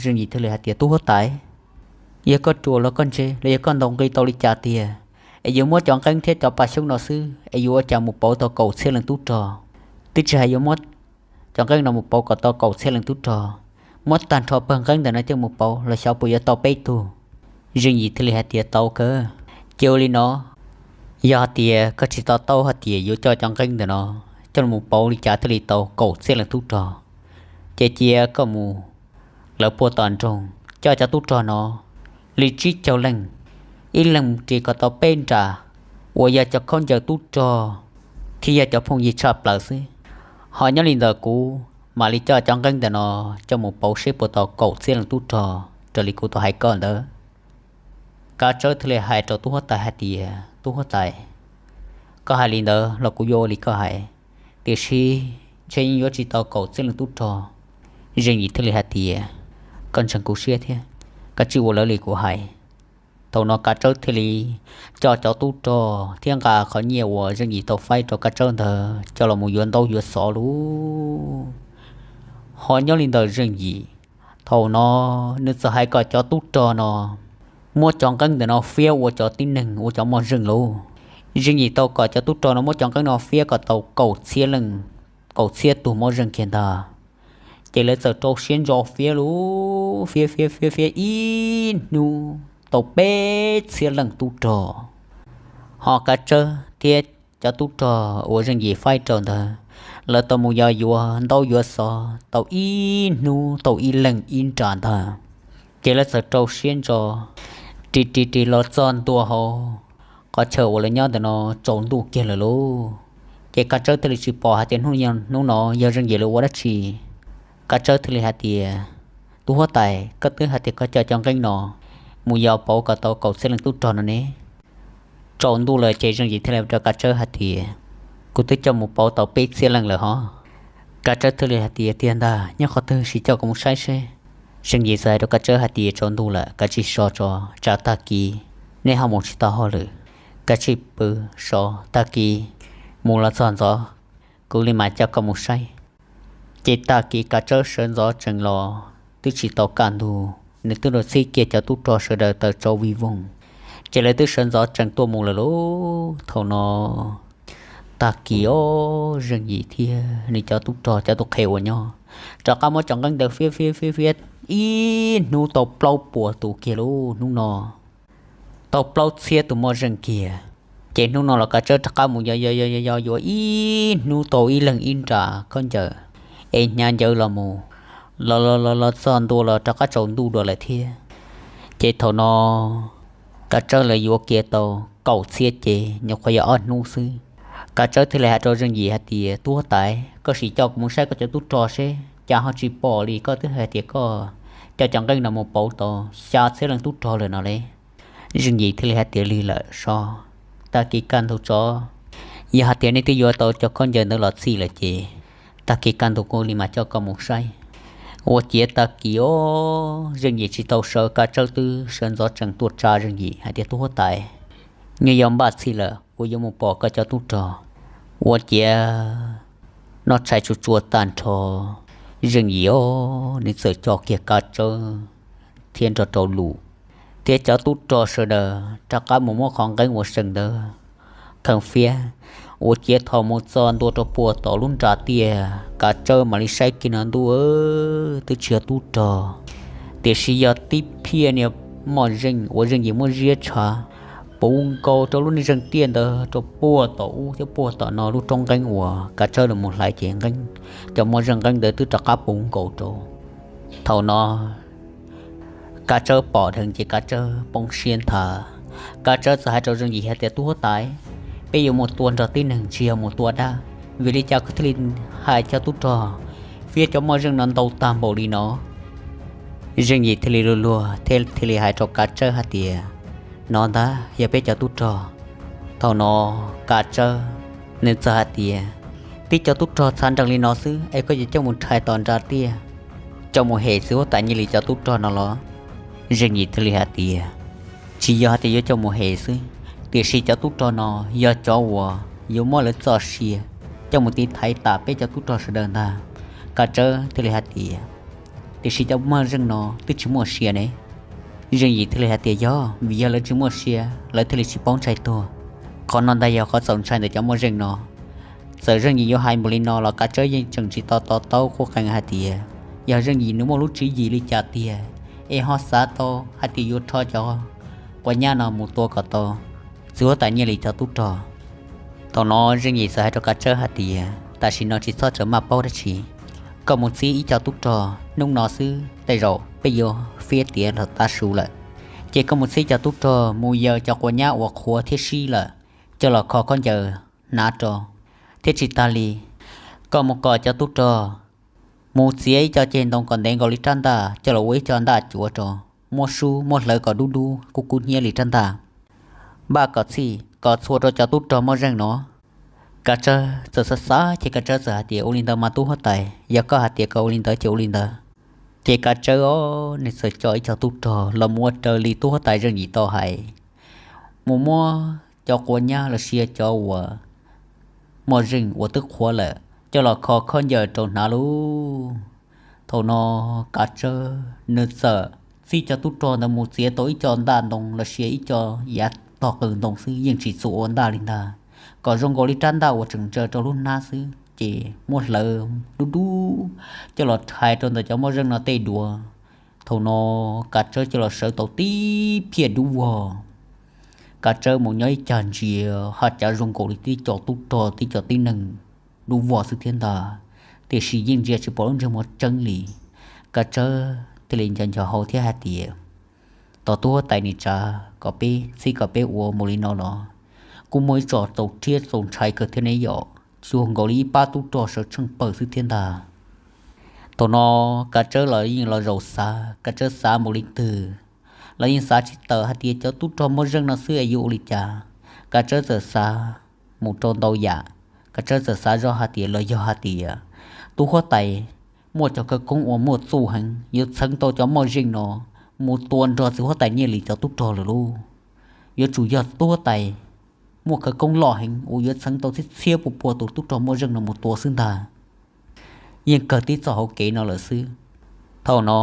Zeej Yim thiaj li hais tias, Tub huab tais, yog koj ruam los koj ntse los yog koj ntaus nqi tau li cas tiag, es yuav muab cov nqeeb thiab cov paj xyoob no xwb es yuav ua cas mus pauv tau kaum txhiab leej tub rog? Twb tsis hais yuav muab cov nqeeb no mus pauv kom tau kaum txhiab leej tub rog, muab tag nrho pawg nqeeb ntawm no coj mus pauv los xyov puas yuav tau peb tug. Zeej Yim thiaj li hais tias, Tau kawg, ces ua li no, yog hais tias koj tsis to taub hais tias yuav coj cov nqeeb ntawm no coj los pauv li cas thiaj li tau kaum txhiab leej tub rog, ces cia koj mus lawv puag tom nroog coj cov tub rog no li tsib caug leej, ib leeg ris kom tau peb nra uas yog cov khaub ncaws tub rog thiab yog cov phooj ywg tshaj plaws xwb. Ho nyob li ntawm kuv mam li coj cov nqeeb ntawm no coj mus pauv seb puas tau kaum txhiab leej tub rog raws li kuv tau hais koj ntawd. Kav Tsawb thiaj li hais rau tub huab tais hais tias, Tub huab tais, koj hais li ntawd los kuv yuav ua li koj hais, tiam sis ntshe yeej yuav tsis tau kaum txhiab leej tub rog. Zeej Yim thiaj li hais tias, Koj ntseeg kuv siab thiab, koj cia ua raws li kuv hais. Thaum no Kav Tsawb thiaj li coj cov tub rog thiab nqa qhov nyiaj uas Zeej Yim tau faib rau Kav Tsawb ntawd coj los mus yuav ntaub yuav xov lauj. Ho nyob li ntawm Zeej Yim, thaum no nws txawm hais kom cov tub rog no muab cov nqeeb ntawm no fiab ua cov tib neeg ua cov moj zeej lauj. Zeej Yim tau kom cov tub rog no muab cov nqeeb no fiab kom tau kaum txhiab leej, kaum txhiab tug moj zeej kiag ntag. Ces lawv txawm rau siab ntso fiab lauj, fiab fiab fiab fiab ib hnub tau peb txhiab leej tub rog. Ho Kav Tsawb thiab cov tub rog uas Zeej Yim faib rau ntawd, lawv tau mus yos yuav ntaub yuav xov tau ib hnub tau ib leeg ib nra ntag. Ces lawv txawm rau siab ntso ris ris ris los txog ntua hauv qhov chaw uas lawv nyob ntawm no tsaus ntuj kiag lawm lauj. Ces Kav Tsawb thiaj li tsis pom hais tias hnub no yog Zeej Yim lawv ua dab tsi. Kav Tsawb thiaj li hais tias, Tub huab tais, koj twb hais tias koj coj cov nqeeb no mus yos pauv kom tau kaum txhiab leej tub rog no ne. Tsaus ntuj lawm ces Zeej Yim thiaj li rau Kav Tsawb hais tias, Kuv twb coj mus pauv tau peb txhiab leej lawm hov. Kav Tsawb thiaj li hais tias, Tiag ntag, nyob qhov twg sim coj kuv mus saib seb. Zeej Yim txawm hais rau Kav Tsawb hais tias, Tsaus ntuj lawm, kav tsij so tso, tsam tag kis nej ho mus tsis tau hauj lwm. Kav tsij pw so, tag kis mus los txog ntxov kuv li mam coj koj mus saib. Ces tag kis Kav Tsawb sawv ntxov tsees los twb tsis tau kaj ntug, nws twb rau txhib kiag cov tub rog sawv daws taws tsau vij voog, ces lawv twb sawv ntxov tsees tuaj mus lawm lauj. Thaum no tag kis os, Zeej Yim thiab nws cov tub rog cov tub qhe uas nyob rov qab muab cov nqeeb ntawd fiab fiab fiab fiab ib hnub tau plaub puas tus kiag lauj. Hnub no tau plaub txhiab tus moj zeej kiag. Ces hnub no los Kav Tsawb rov qab mus yos yos yos yos yuav ib hnub tau ib leeg ib nra khaub ncaws, es hnyav ncawv los mus, los los los los txog ntua los rov qab tsaus ntuj dua lawm thiab. Ces thaum no Kav Tsawb lawv yuav kiag tau kaum txhiab ces nyuam qhuav yog ob hnub xwb. Kav Tsawb thiaj li hais rau Zeej Yim hais tias, Tub huab tais, koj sim coj kuv mus saib koj cov tub rog seb cas ho tsis pom li, koj twb hais tias koj coj cov nqeeb no mus pauv tau xya txhiab leej tub rog lawm no li. Zeej Yim thiaj li hais tias, Lig lawm Sov, tag kis kaj ntug tso, yog hais tias nej twb yuav tau cov khaub ncaws ntawd los txhij lawm ces tag kis kaj ntug kuv li mam coj koj mus saib. Ua ciav tag kis os, Zeej Yim tsis tau sawv, Kav Tsawb twb sawv ntxov tsees tuaj tsa Zeej Yim hais tias, Tub huab tais, nyob yog npaj txhij lawm, kuv yuav mus pom koj cov tub rog. Ua ciav noj tshais tsuag tsuag tag nrho, Zeej Yim os, nws txawm coj kiag Kav Tsawb thiab nrog rau Lus thiab cov tub rog sawv daws rov qab mus muab qhov nqeeb uas Zeej ntawd kheej fiab. Ua ciav thaum mus txog ntua rau puag tom lub nra tiaj, Kav Tsawb mam li saib kiag no, ntuj, twb tsis yog tub rog, tiam sis yog tib phiaj niag moj zeej uas Zeej Yim muab ziab tshav puv nkaus rau lub niag zeej tiaj ntawd rau puag tom ub thiab puag tom no lub roob nqeeb uas Kav Tsawb los mus hlais ces nqeeb, cov moj zeej nqeeb ntawd twb rov qab puv nkaus rau. Thaum no Kav Tsawb pom dheev ces Kav Tsawb poob siab nthav. Kav Tsawb txawm hais rau Zeej Yim hais tias, Tub huab tais, peb yuav mus tua nrog tib neeg tsis yog mus tua dab, vim li cas koj thiaj li hais cov tub rog fiab cov moj zeej no ntau tag npaum li no? Zeej Yim thiaj li luag luag thiab thiaj li hais rau Kav Tsawb hais tias, No ntag yog peb cov tub rog. Thaum no Kav Tsawb nws txawm hais tias, Tib cov tub rog txhav nrees li no xwb es koj yuav coj mus rhais tom nra tiaj, coj mus hem txiv huab tais Nyiaj Lis cov tub rog no los? Zeej Yim thiaj li hais tias, Tsis yog hais tias yuav coj mus hem xwb, tiam sis cov tub rog no yog cov uas yuav muab lawv txoj sia coj mus tiv thaiv tas peb cov tub rog sawv daws ntag. Kav Tsawb thiaj li hais tias, Tiam sis cov moj zeej no twb tsis muaj sia ne. Zeej Yim thiaj li hais tias, Yog vim yog lawv tsis muaj sia lawv thiaj li tsis paub ntshai tuag. Qhov no ntag yog qhov txaus ntshai ntawm cov moj zeej no. Txawm Zeej Yim yuav hais npaum li no los Kav Tsawb yeej tseem tsis to to taub qub qees hais tias, yog Zeej Yim nws muaj lub tswv yim li cas tiag es ho xav tau hais tias yuav rho cov quav nyab no mus tua kom tau txiv huab tais Nyiaj Lis cov tub rog. Thaum no Zeej Yim txawm hais rau Kav Tsawb hais tias, Tam sim no tsis txhob txawm maj paub dab tsi, koj mus txib ib co tub rog, hnub no xwb tej zaum peb yuav fiab tiav los tav su lawm, ces koj mus txib cov tub rog mus yaws cov quav nyab uas qhuav thiab sib lawm coj los kho khaub ncaws hnav rau, thiab tsis tas li, koj mus kom cov tub rog mus txiav ib co ceg ntoo kom ntev nkaus li rab ntaj coj los ua ib co ntaj cuav rau, muab sub muab hlawv kom dub dub kub kub hnyiab li rab ntaj, npaj kom txhij kom txhua rau cov tub rog moj zeej no. Kav Tsawb txawm xav xav ces Kav Tsawb txawm hais tias, Ua li ntawd mas tub huab tais, yog koj hais tias kom ua li ntawd ces ua li ntawd. Ces Kav Tsawb os nws txawm coj ib co tub rog los mus ua raws li tub huab tais Zeej Yim tau hais, mus muab cov quav nyab los sis cov uas moj zeej uas twb qhuav lawm coj los kho khaub ncaws rau hnav lauj. Thaum no Kav Tsawb nws txawm txib cov tub rog ntawd mus txiav tau ib co ntaj ntoo los sis ib co yav tog qws ntoo xwb, yeej tsis txhua ua ntaj li ntag, kom zoo nkaus li rab ntaj uas tseem ntsaws rau lub hnab xwb, ces muab hlawv dub dub coj los rhais rau ntawm cov moj zeej no tej duav. Thaum no Kav Tsawb coj los sawv tau tib phiaj dub vog. Kav Tsawb mus nyob ib cag ntsia, haj cav zoo nkaus li tib co tub rog tib co tib neeg dub vog xwb thiab ntag, tiam sis yeej ntsia tsis pom lub ntsej muag tseeb li. Kav Tsawb thiaj li nco nco hau thiab hais tias, Tos tub huab tais nim tsa kom peb txhib kom peb ua mus li no los kuj muaj ib tso txaus rhiab txaus ntshai kawg thiab ne yom, tsuas nkaus li ib pab tub rog sawv tsheej pawg xwb thiab ntag. Thaum no Kav Tsawb los yeej los zaum xav, Kav Tsawb xav mus li twg los yeej xav tsis tawm hais tias cov tub rog moj zeej no xwb es yuav ua li cas. Kav Tsawb txawm xav mus rau ntau yam. Kav Tsawb txawm xav zoj hais tias los yog hais tias tub huab tais muaj cov khawv koob uas muaj txuj heev yuav txheev tau cov moj zeej no mus tua nrog txiv huab tais Nyiaj Lis cov tub rog lawm lauj. Yuav tsum yog tub huab tais muaj khawv koob loj heev uas yuav txheev tau txhiab txhiab pua pua tus tub rog moj zeej no mus tua xwb ntag. Yeej kawg tib txoj hauv kev no lawm xwb. Thaum no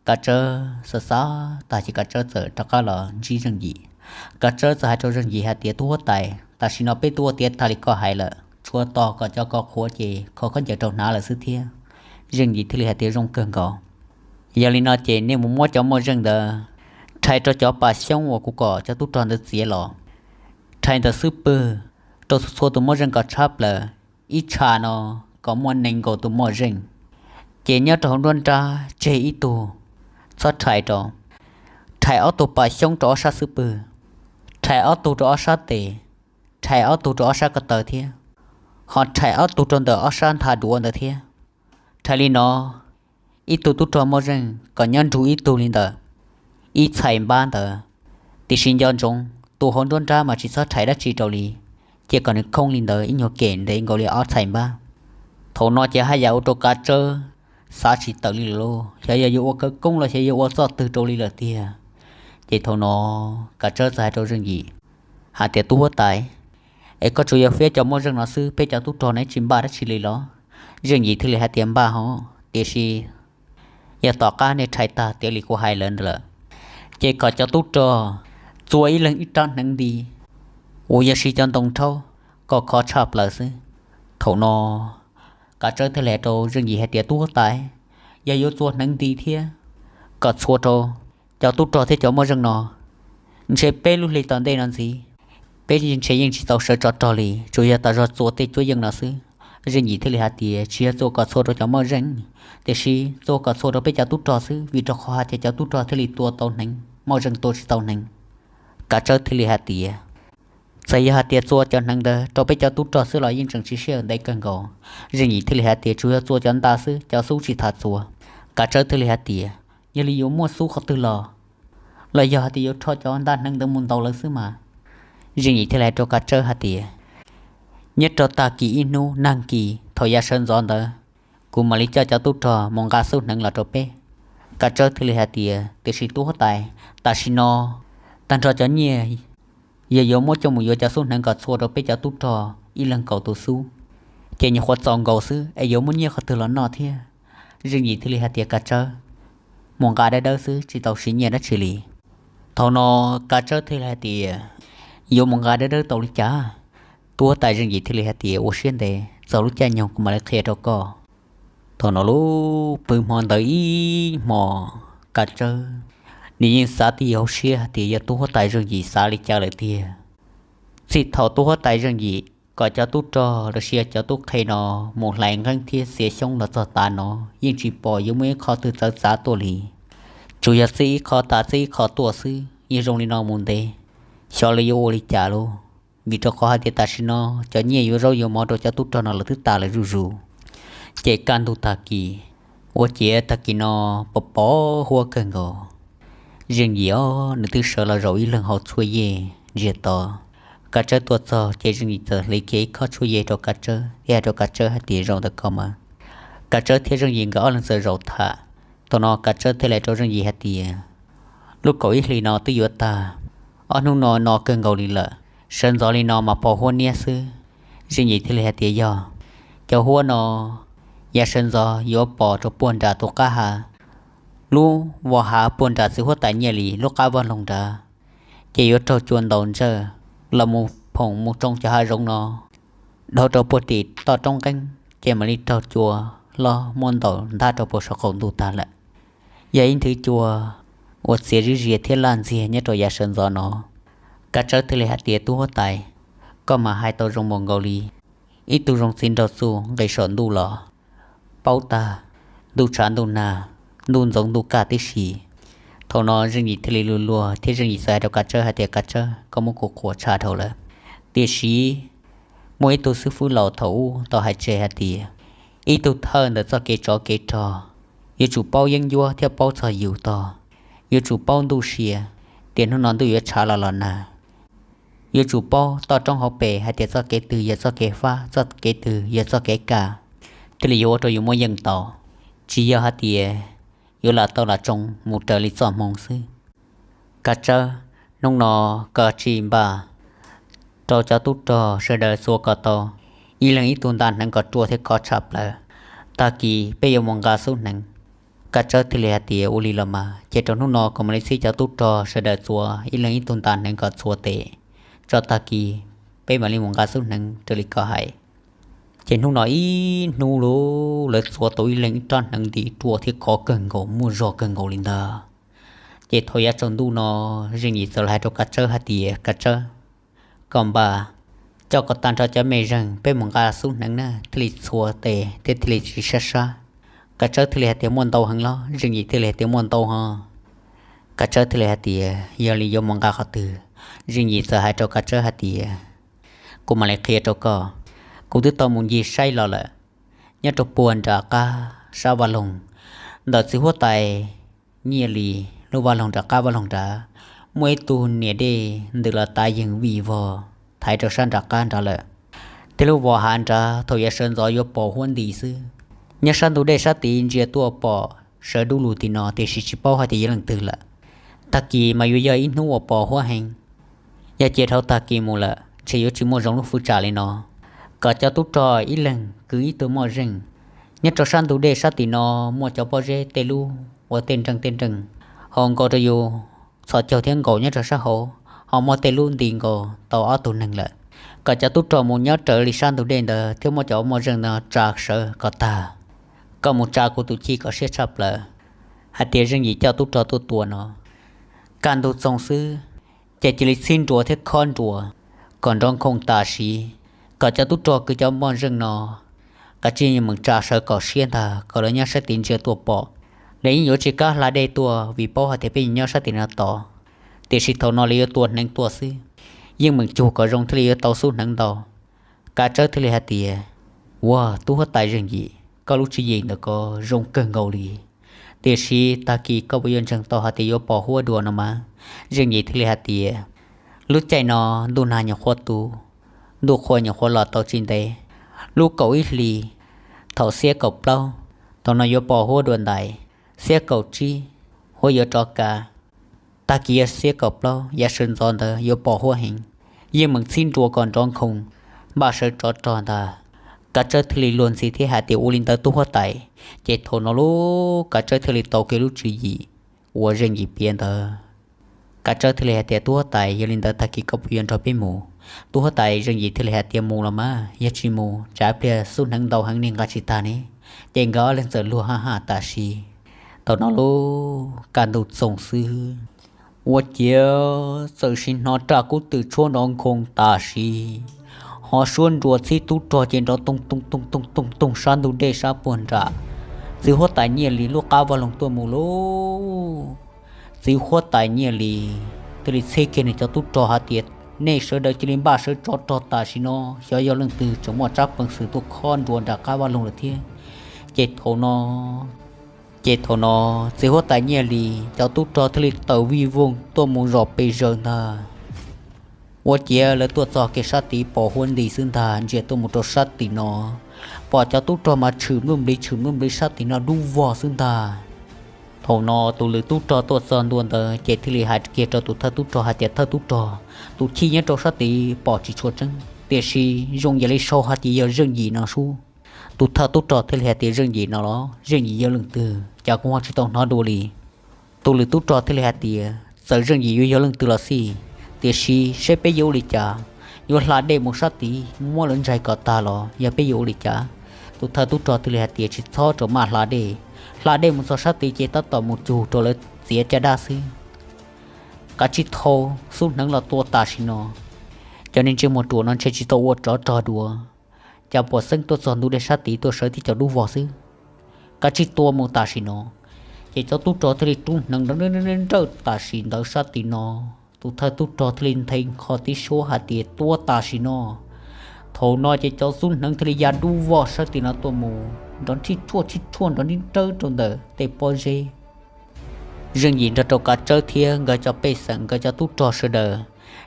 Kav Tsawb xav xav tag ces Kav Tsawb txawm rov qab los ntsib Zeej Yim. Kav Tsawb txawm hais rau Zeej Yim hais tias, Tub huab tais, tam sim no peb tuaj ua tiav tag li koj hais lawm, tshuav tos kom cov ko qhuav ces kho khaub ncaws rau hnav lawm xwb thiab. Zeej Yim thiaj li hais tias, Zoo kawg nkaus. Yog li no ces nej mus muab cov moj zeej ntawd rhais rau cov pas xyoob uas kuv kom cov tub rog ntawd txiav los. Rhais ntawm xub pwg rau txhua txhua tus moj zeej kom tshab plaws, ib tsham no kom muaj nees nkaum tus moj zeej. Ces nyob rau hauv nruab nrab tseg ib tug, txhob rhais rau. Rhais ob tug pas xyoob rau ob sab xub pwg, rhais ob tug rau ob sab tes, rhais ob tug rau ob sab ko taw thiab, ho rhais ob tug rau ntawm ob sab ntha duav ntawd thiab. Rhais li no, ib tug tub rog moj zeej kom nyob nrug ib tug li ntawm ib txhais npab ntawd, tiam sis nco ntsoov tus hauv nruab nrab mas tsis txhob rhais dab tsi rau li, cia kom nws khoob li ntawd ib nyuag kem ntev nkaus li ob txhais npab. Thaum no ces haj yam ua rau Kav Tsawb xav tsis tawm li lawm lauj, xyov yog yuav ua khawv koob los xyov yuav ua txoj twg rau li lawm tiag. Ces thaum no Kav Tsawb txawm hais rau Zeej Yim hais tias, Tub huab tais, es koj tsuas yog fiab cov moj zeej no xwb, peb cov tub rog ne tsis npaj dab tsi li los? Zeej Yim thiaj li hais tias, Npaj hos, tiam sis yog tom qab nej rhais tag tiav li kuv hais lawm ntawd lawm, ces kom cov tub rog txua ib leeg ib rab hneev nti uas yog siv cov ntoo rhaub kom khov tshaj plaws xwb. Thaum no Kav Tsawb thiaj li hais rau Zeej Yim hais tias, Tub huab tais, yog yuav txua hneev nti thiab kom txhua rau cov tub rog thiab cov moj zeej no, ntshe peb lub hli tom ntej no ntxiv, peb ntshe yeej tsis tau sawv tsov rog li, tsuas yog tas zog txua tej cuab yeej no xwb. Zeej Yim thiaj li hais tias, Tsis yog txua kom txhua rau cov moj zeej, tiam sis txua kom txhua rau peb cov tub rog xwb, vim rau qhov hais tias cov tub rog thiaj li tua tau hneev, moj zeej tua tsis tau hneev. Kav Tsawb thiaj li hais tias, Txawm yog hais tias txua cov hneev ntawd rau peb cov tub rog xwb los yeej tseem tsis sij hawm ntev kawg nkaus. Zeej Yim thiaj li hais tias, Tsuas yog txua cov nta xwb, cov xub tsis tham txua. Kav Tsawb thiaj li hais tias, Yog li yuav muaj xub qhov twg los? Los yog hais tias yuav rho cov nta hneev ntawd mus ntaus lawv xwb mas? Zeej Yim thiaj li hais rau Kav Tsawb hais tias, Nyob rau tag kis ib hnub nag kis thaum yav sawv ntxov ntawd, kuv mam li coj cov tub rog mus nqa xub hneev los rau peb. Kav Tsawb thiaj li hais tias, Tiam sis tub huab tais, tam sim no tag nrho cov nyiaj yog yuav muab coj mus yuav cov xub hneev kom txhua rau peb cov tub rog ib leeg kaum tus xub, ces nyuam qhuav txaus nkaus xwb es yuav muab nyiaj qhov twg los noj thiab? Zeej Yim thiaj li hais tias, Kav Tsawb, mus nqa dawb dawb xwb, tsis tau siv nyiaj dab tsi li. Thaum no Kav Tsawb thiaj li hais tias, Yuav mus nqa dawb dawb tau li cas? Tub huab tais Zeej Yim thiaj li hais tias, Ua siab ntev, txog lub caij nyoog kuv mam li qhia rau koj. Thaum no lub pw hmo ntawd ib hmo, Kav Tsawb nws yeej xav tij hauv siab hais tias yog tub huab tais Zeej Yim xav li cas lawm tiag. Txij thaum tub huab tais Zeej Yim kom cov tub rog los sis cov tub qhe no mus hlais nqeeb thiab txiav xyoob los txog tav no, yeej tsis pom yuav muaj ib qho twg txawv txav tuaj li. Tsuas yog txij ib qho tas txij ib qho tuaj xwb, yeej zoo li no mus ntev, xyov lawv yuav ua li cas lauj. Vim rau qhov hais tias tam sim no cov nyiaj yuav zaub yuav mov rau cov tub rog no lawv twb tas lawm zuj zus. Ces kaj ntug tag kis, ua ciav tag kis no pos pos huab kawg nkaus. Zeej Yim os, nws twb sawv los zaum ib leeg hauv tshuaj yej ntsiag to. Kav Tsawb tuaj txog ces Zeej Yim txawm hliv kiag ib khob tshuaj yej rau Kav Tsawb thiab hais rau Kav Tsawb hais tias, Zaum ntawm koj mas. Kav Tsawb thiab Zeej Yim nkawd ob leeg txawm zaum tham. Thaum no Kav Tsawb thiaj li hais rau Zeej Yim hais tias, Lub kaum ib hlis no twb yuav tag, ob hnub no no kawg nkaus li lawm, sawv ntxov li no mas pom huab niab xwb. Zeej Yim thiaj li hais tias, Yog, cov huab no yav sawv ntxov yuav pom rau puag nram tus qab hav, lub vos hav puag nram txiv huab tais Nyiaj Lis lub qab vaj loog nrad, ces yuav raug cua ntaus ntsawj los mus phoom mus tsoo cov hav zoov no dhau rau puag tim toj roob nqeeb, ces mam li raug cua hlob muab ntaus ntab rau puag saum qaum ntuj tag lawm. Yog ib nthwv cua uas txias zib zias thiab laj ntxiag nyob rau yav sawv ntxov no. Kav Tsawb thiaj li hais tias, Tub huab tais, koj mas hais tau zoo npaum nkaus li ib tug zoo txiv nraug txuj nqis saum ntuj los. Paub tag, ntuj tshav ntuj nag, ntuj ntxoov ntuj kaj tib si. Thaum no Zeej Yim thiaj li luag luag thiab Zeej Yim txawm hais rau Kav Tsawb hais tias, Kav Tsawb, koj muab kuv qhuas tshav dhau lawm. Tiam sis muaj ib tug xib fwb laus thaum ub tau hais tseg hais tias, ib tug thawj ntawm txoj kev tsov kev rog yuav tsum paub yeeb ncuab thiab paub txog yus tog, yuav tsum paub ntuj sia, tias hnub no ntuj yuav tshav los los nag. Yuav tsum paub toj roob hauv pes hais tias txoj kev twg yog txoj kev fab, txoj kev twg yog txoj kev kaj, thiaj li yuav ua rau yus muaj yeej tau. Tsis yog hais tias yuav lam tau lam tsoo mus raws li txoj hmoo xwb. Kav Tsawb, hnub no koj tsis npaj rau cov tub rog sawv daws txua kom tau ib leeg ib tug nta hneev kom ruaj thiab khov tshaj plaws. Tag kis peb yuav mus nqa xub hneev. Kav Tsawb thiaj li hais tias, Ua li los mas, ces rau hnub no kuv mam li txib cov tub rog sawv daws txua ib leeg ib tug nta hneev kom txhua tes, tso tag kis peb mam li mus nqa xub hneev raws li koj hais. Ces hnub no ib hnub lawv txua tau ib leeg ib rab hneev nti ruaj thiab khov kawg nkaus, muaj zog kawg nkaus li ntag. Ces thaum yav tsaus ntuj no, Zeej Yim txawm los hais rau Kav Tsawb hais tias, Kav Tsawb, koj npaj coj kom tag nrho cov me zeeg peb mus nqa xub hneev na, thiaj li txhua tes thiab thiaj li tsis sab sab. Kav Tsawb thiaj li hais tias, Muaj ntau heev los? Zeej Yim thiaj li hais tias, Muaj ntau hos. Kav Tsawb thiaj li hais tias, Yog li yuav mus nqa qhov twg? Zeej Yim txawm hais rau Kav Tsawb hais tias, Kuv mam li qhia rau koj. Kuv twb tau mus ncig saib los lawm, nyob rau puag nram qab sab vaj loog ntawm txiv huab tais Nyiaj Lis lub vaj loog, nram qab vaj loog nrad, muaj ib tug niam dej ntws los tav yeeg vij vog thaiv rau sab nram qab nrad lawm. Tej lub vos hav nrad thaum yav sawv ntxov yuav pos huab nti xwb. Nyob sab ntug dej sab tid ntsia tuaj pom sawv dub lug tim no tiam sis tsis paub hais tias yog leej twg lawm. Tag kis mas yuav yog ib hnub uas pos huab heev. Yog cia dhau tag kis mus lawm ntshe yuav tsis muaj zoo lub fwv tsam li no. Kom cov tub rog ib leeg kwv ib tug moj zeej. Nyob rau sab ntug dej sab tim no muaj cov pob zeb tej lub ua tej nreej tej nreej, ho nkaus rau yus txhos caug thiab nkaus nyob rau sab hauv, ho muaj tej lub nti nkaus tau ob tug neeg lawm. Kom cov tub rog mus nyob raws li sab ntug dej ntawd thiab muab cov moj zeej no tsa sawv kom tag, kom mus tsa kuv tus chij kom siab tshaj plaws hais tias Zeej Yim coj tub rog tuaj tua no. Kaj ntug txoog xwb, ces cia li txhib nruas thiab khob nruas kom nrov nkhoos tam sim, kom cov tub rog kwv cov moj zeej no kav tsij meem tsa sawv kom siab ntag, kom lawv nyob sab tid ntsia tuaj pom. Lawv yeej yuav tsis kam hla dej tuaj vim paub hais tias peb nyob sab tim no tod, tiam sis thaum no lawv yuav tua hneev tuaj xwb, yeej meem cug kom zoo thiaj li yuav tau xub hneev ntau. Kav Tsawb thiaj li hais tias, Ua, tub huab tais Zeej Yim, koj lub tswv yim ntawm ko zoo kawg nkaus li, tiam sis tag kis koj puas yuav ntseeg tau hais tias yuav pos huab dua no mas? Zeej Yim thiaj li hais tias, Lub caij no ntuj nag nyuam qhuav tu, ntuj qhua nyuam qhuav los tau tsis ntev, lub kaum ib hlis, thaum xiab kaum plaub, thaum no yuav pos huab dua ntais, xiab kaum tsib, huab yuav rov kav. Tag kis yog xiab kaum plaub yav sawv ntxov ntawd yuav pos huab heev, yeej meem txhib nruas kom nrov nkhoos, npaj sawv tsov rog ntag. Kav Tsawb thiaj li luag ntxhi thiab hais tias, Ua li ntawd tub huab tais. Ces thaum no lub Kav Tsawb thiaj li tau kiag lub tswv yim uas Zeej Yim piav ntawd. Kav Tsawb thiaj li hais tias, Tub huab tais, yog li ntawd tag kis koj puas yuav nrog peb mus? Tub huab tais Zeej Yim thiaj li hais tias, Mus los mas, yog tsis mus tsam pliag xub hneev ntau heev nej nqa tsis tag ne. Ces nkawd ob leeg txawm luag haj haj tam sim. Thaum no lub kaj ntug txoog xwb, ua ciav txawm sim hnov raj kub twm tshuab nrov nkhoos tam sim, ho suab nruas txhib tub rog ces nrov toog toog toog toog toog toog sab ntug dej sab puag nram txiv huab tais Nyiaj Lis lub qab vaj loog tuaj mus lauj. Txiv huab tais Nyiaj Lis thiaj li txhib kiag nws cov tub rog hais tias, Nej sawv daws cia li npaj sawv tsov rog tam sim no, xyov yog leej twg tseem muaj tsab peev xwm tuaj khob nruas nram qab vaj loog lawm thiab. Ces thaum no, ces thaum no txiv huab tais Nyiaj Lis cov tub rog thiaj li tawm vij voog tuaj mus zos pes zaws ntag. Ua ciav lawv tuaj txog kiag sab tid pos huab nti xwb ntag, ntsia tuaj mus rau sab tim no, pom cov tub rog mas tshwm npluj npliv tshwm npluj npliv sab tim no dub vog xwb ntag. Thaum no tus lwm tub rog tuaj txog ntua ntawd ces thiaj li hais kiag rau tus thawj tub rog hais tias, Thawj tub rog, tus chij nyob rau sab tid pom tsis tshua tseeb, tiam sis zoo yam li sau hais tias yog Zeej Yim no sub. Tus thawj tub rog thiaj li hais tias, Zeej Yim no los? Zeej Yim yog leej twg, cas kuv ho tsis tau hnov dua li? Tus lwm tub rog thiaj li hais tias, Txawm Zeej Yim yuav yog leej twg los xij, tiam sis seb peb yuav ua li cas? Yuav hla dej mus sab tid muab lawv ntsaig kom tag los yog peb yuav ua li cas? Tus thawj tub rog thiaj li hais tias, Tsis txhob rau maj hla dej. Hla dej mus txog sab tid ces tab tom mus cug rau lawv txiav caj dab xwb. Kav tsij thau xub hneev los tua tam sim no. Cov neeg ntsej muag ruam no ntshe tsis tau ua tsov rog dua, cas puas xeeb tuaj txog ntug dej sab tid tuaj sawv tib co dub vog xwb. Kav tsij tua mus tam sim no. Ces cov tub rog thiaj li rub hneev nrawj nrawj tam sim ntawd sab tim no. Tus thawj tub rog thiaj li nthe nkho tib suab hais tias, Tua tam sim no. Thaum no ces cov xub hneev thiaj li ya dub vog sab tim no tuaj mus nrov tshij tshuaj tshij tshuaj nrov nrawj nrawj rau ntawm tej pob zeb. Zeej Yim nrog rau Kav Tsawb thiab nkawd cov pej xeem, nkawd cov tub rog sawv daws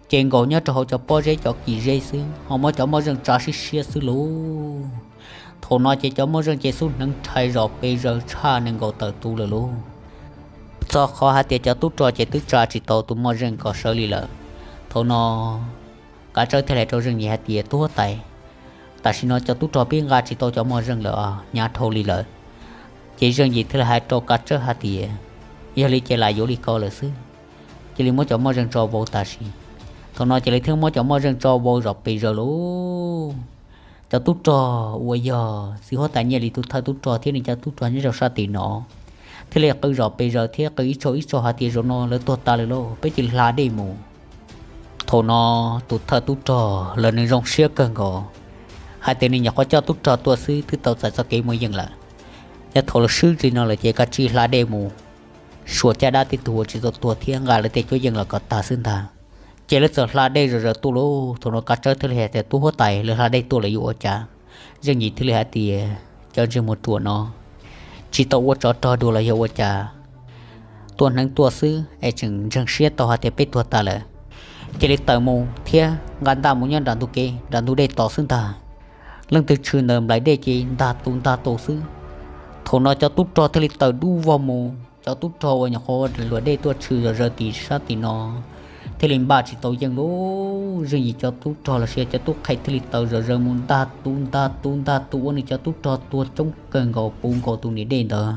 ces nkaum nyob rau hauv cov pob zeb cov kis zeb xwb, ho muab cov moj zeej tsa siab siab xwb lauj. Thaum no ces cov moj zeej ces xub hneev rhais zom pes zaws tshaj nees nkaum tawm tus lawm lauj. Txog qhov hais tias cov tub rog ces twb tsa tsis tau tus moj zeej kom sawv li lawm. Thaum no Kav Tsawb thiaj li hais rau Zeej Yim hais tias, Tub huab tais, tam sim no cov tub rog pib nqa tsis tau cov moj zeej lawm os, hnyav dhau li lawm. Ces Zeej Yim thiaj li hais rau Kav Tsawb hais tias, Yog li ces lam yuav li ko lawm xwb, cia li muab cov moj zeej tso vau tam sim. Thaum no ces lawv thiaj muab cov moj zeej tso vau zom pes zaws lauj. Cov tub rog uas yog txiv huab tais Nyiaj Lis tus thawj tub rog thiab nws cov tub rog nyob rau sab tim no thiaj li qw zom pes zaws thiab qw ib tsaug ib tsaug hais tias, Zaum no lawv tuag tas lawm lauj, peb cia li hla dej mus. Thaum no tus thawj tub rog los nws zoo siab kawg nkaus hais tias nws nyuam qhuav coj tub rog tuaj xwb twb tau txais txoj kev muaj yeej lawm. Yog thaum lawv swb li no lawm ces kav tsij hla dej mus, suav caj dab tib tug uas tsis tau tuag thiab nqa lawv tej cuab yeej los kom tag xwb ntag. Ces lawv txawm hla dej zom zaws tuaj lauj. Thaum no Kav Tsawb thiaj li hais tias, Tub huab tais, lawv hla dej tuaj lawm yuav ua cas? Zeej Yim thiaj li hais tias, Cov ntsej muag ruam no tsis tau ua tsov rog dua los yog ua cas? Tua hneev tua xwb es tseem ntseeg siab tau hais tias peb tuag tas lawm. Cia li tawm mus thiab nqa ntaj mus nyob nram ntug kev, nram ntug dej tod xwb ntag. Leej twg tshwm ntawm nplaim dej ces ntag tus ntag tus xwb. Thaum no cov tub rog thiaj li tawm dub vog mus, cov tub rog uas nyuam qhuav luam dej tuaj tshwm zom zaws tim sab tim no thiaj li npaj tsis tau yeej lauj. Zeej Yim cov tub rog los sis cov tub qhe thiaj li tawm zom zaws mus ntag tus ntag tus ntag tus ua nws cov tub rog tuag coob kawg nkaus puv nkaus tus niam dej ntawd.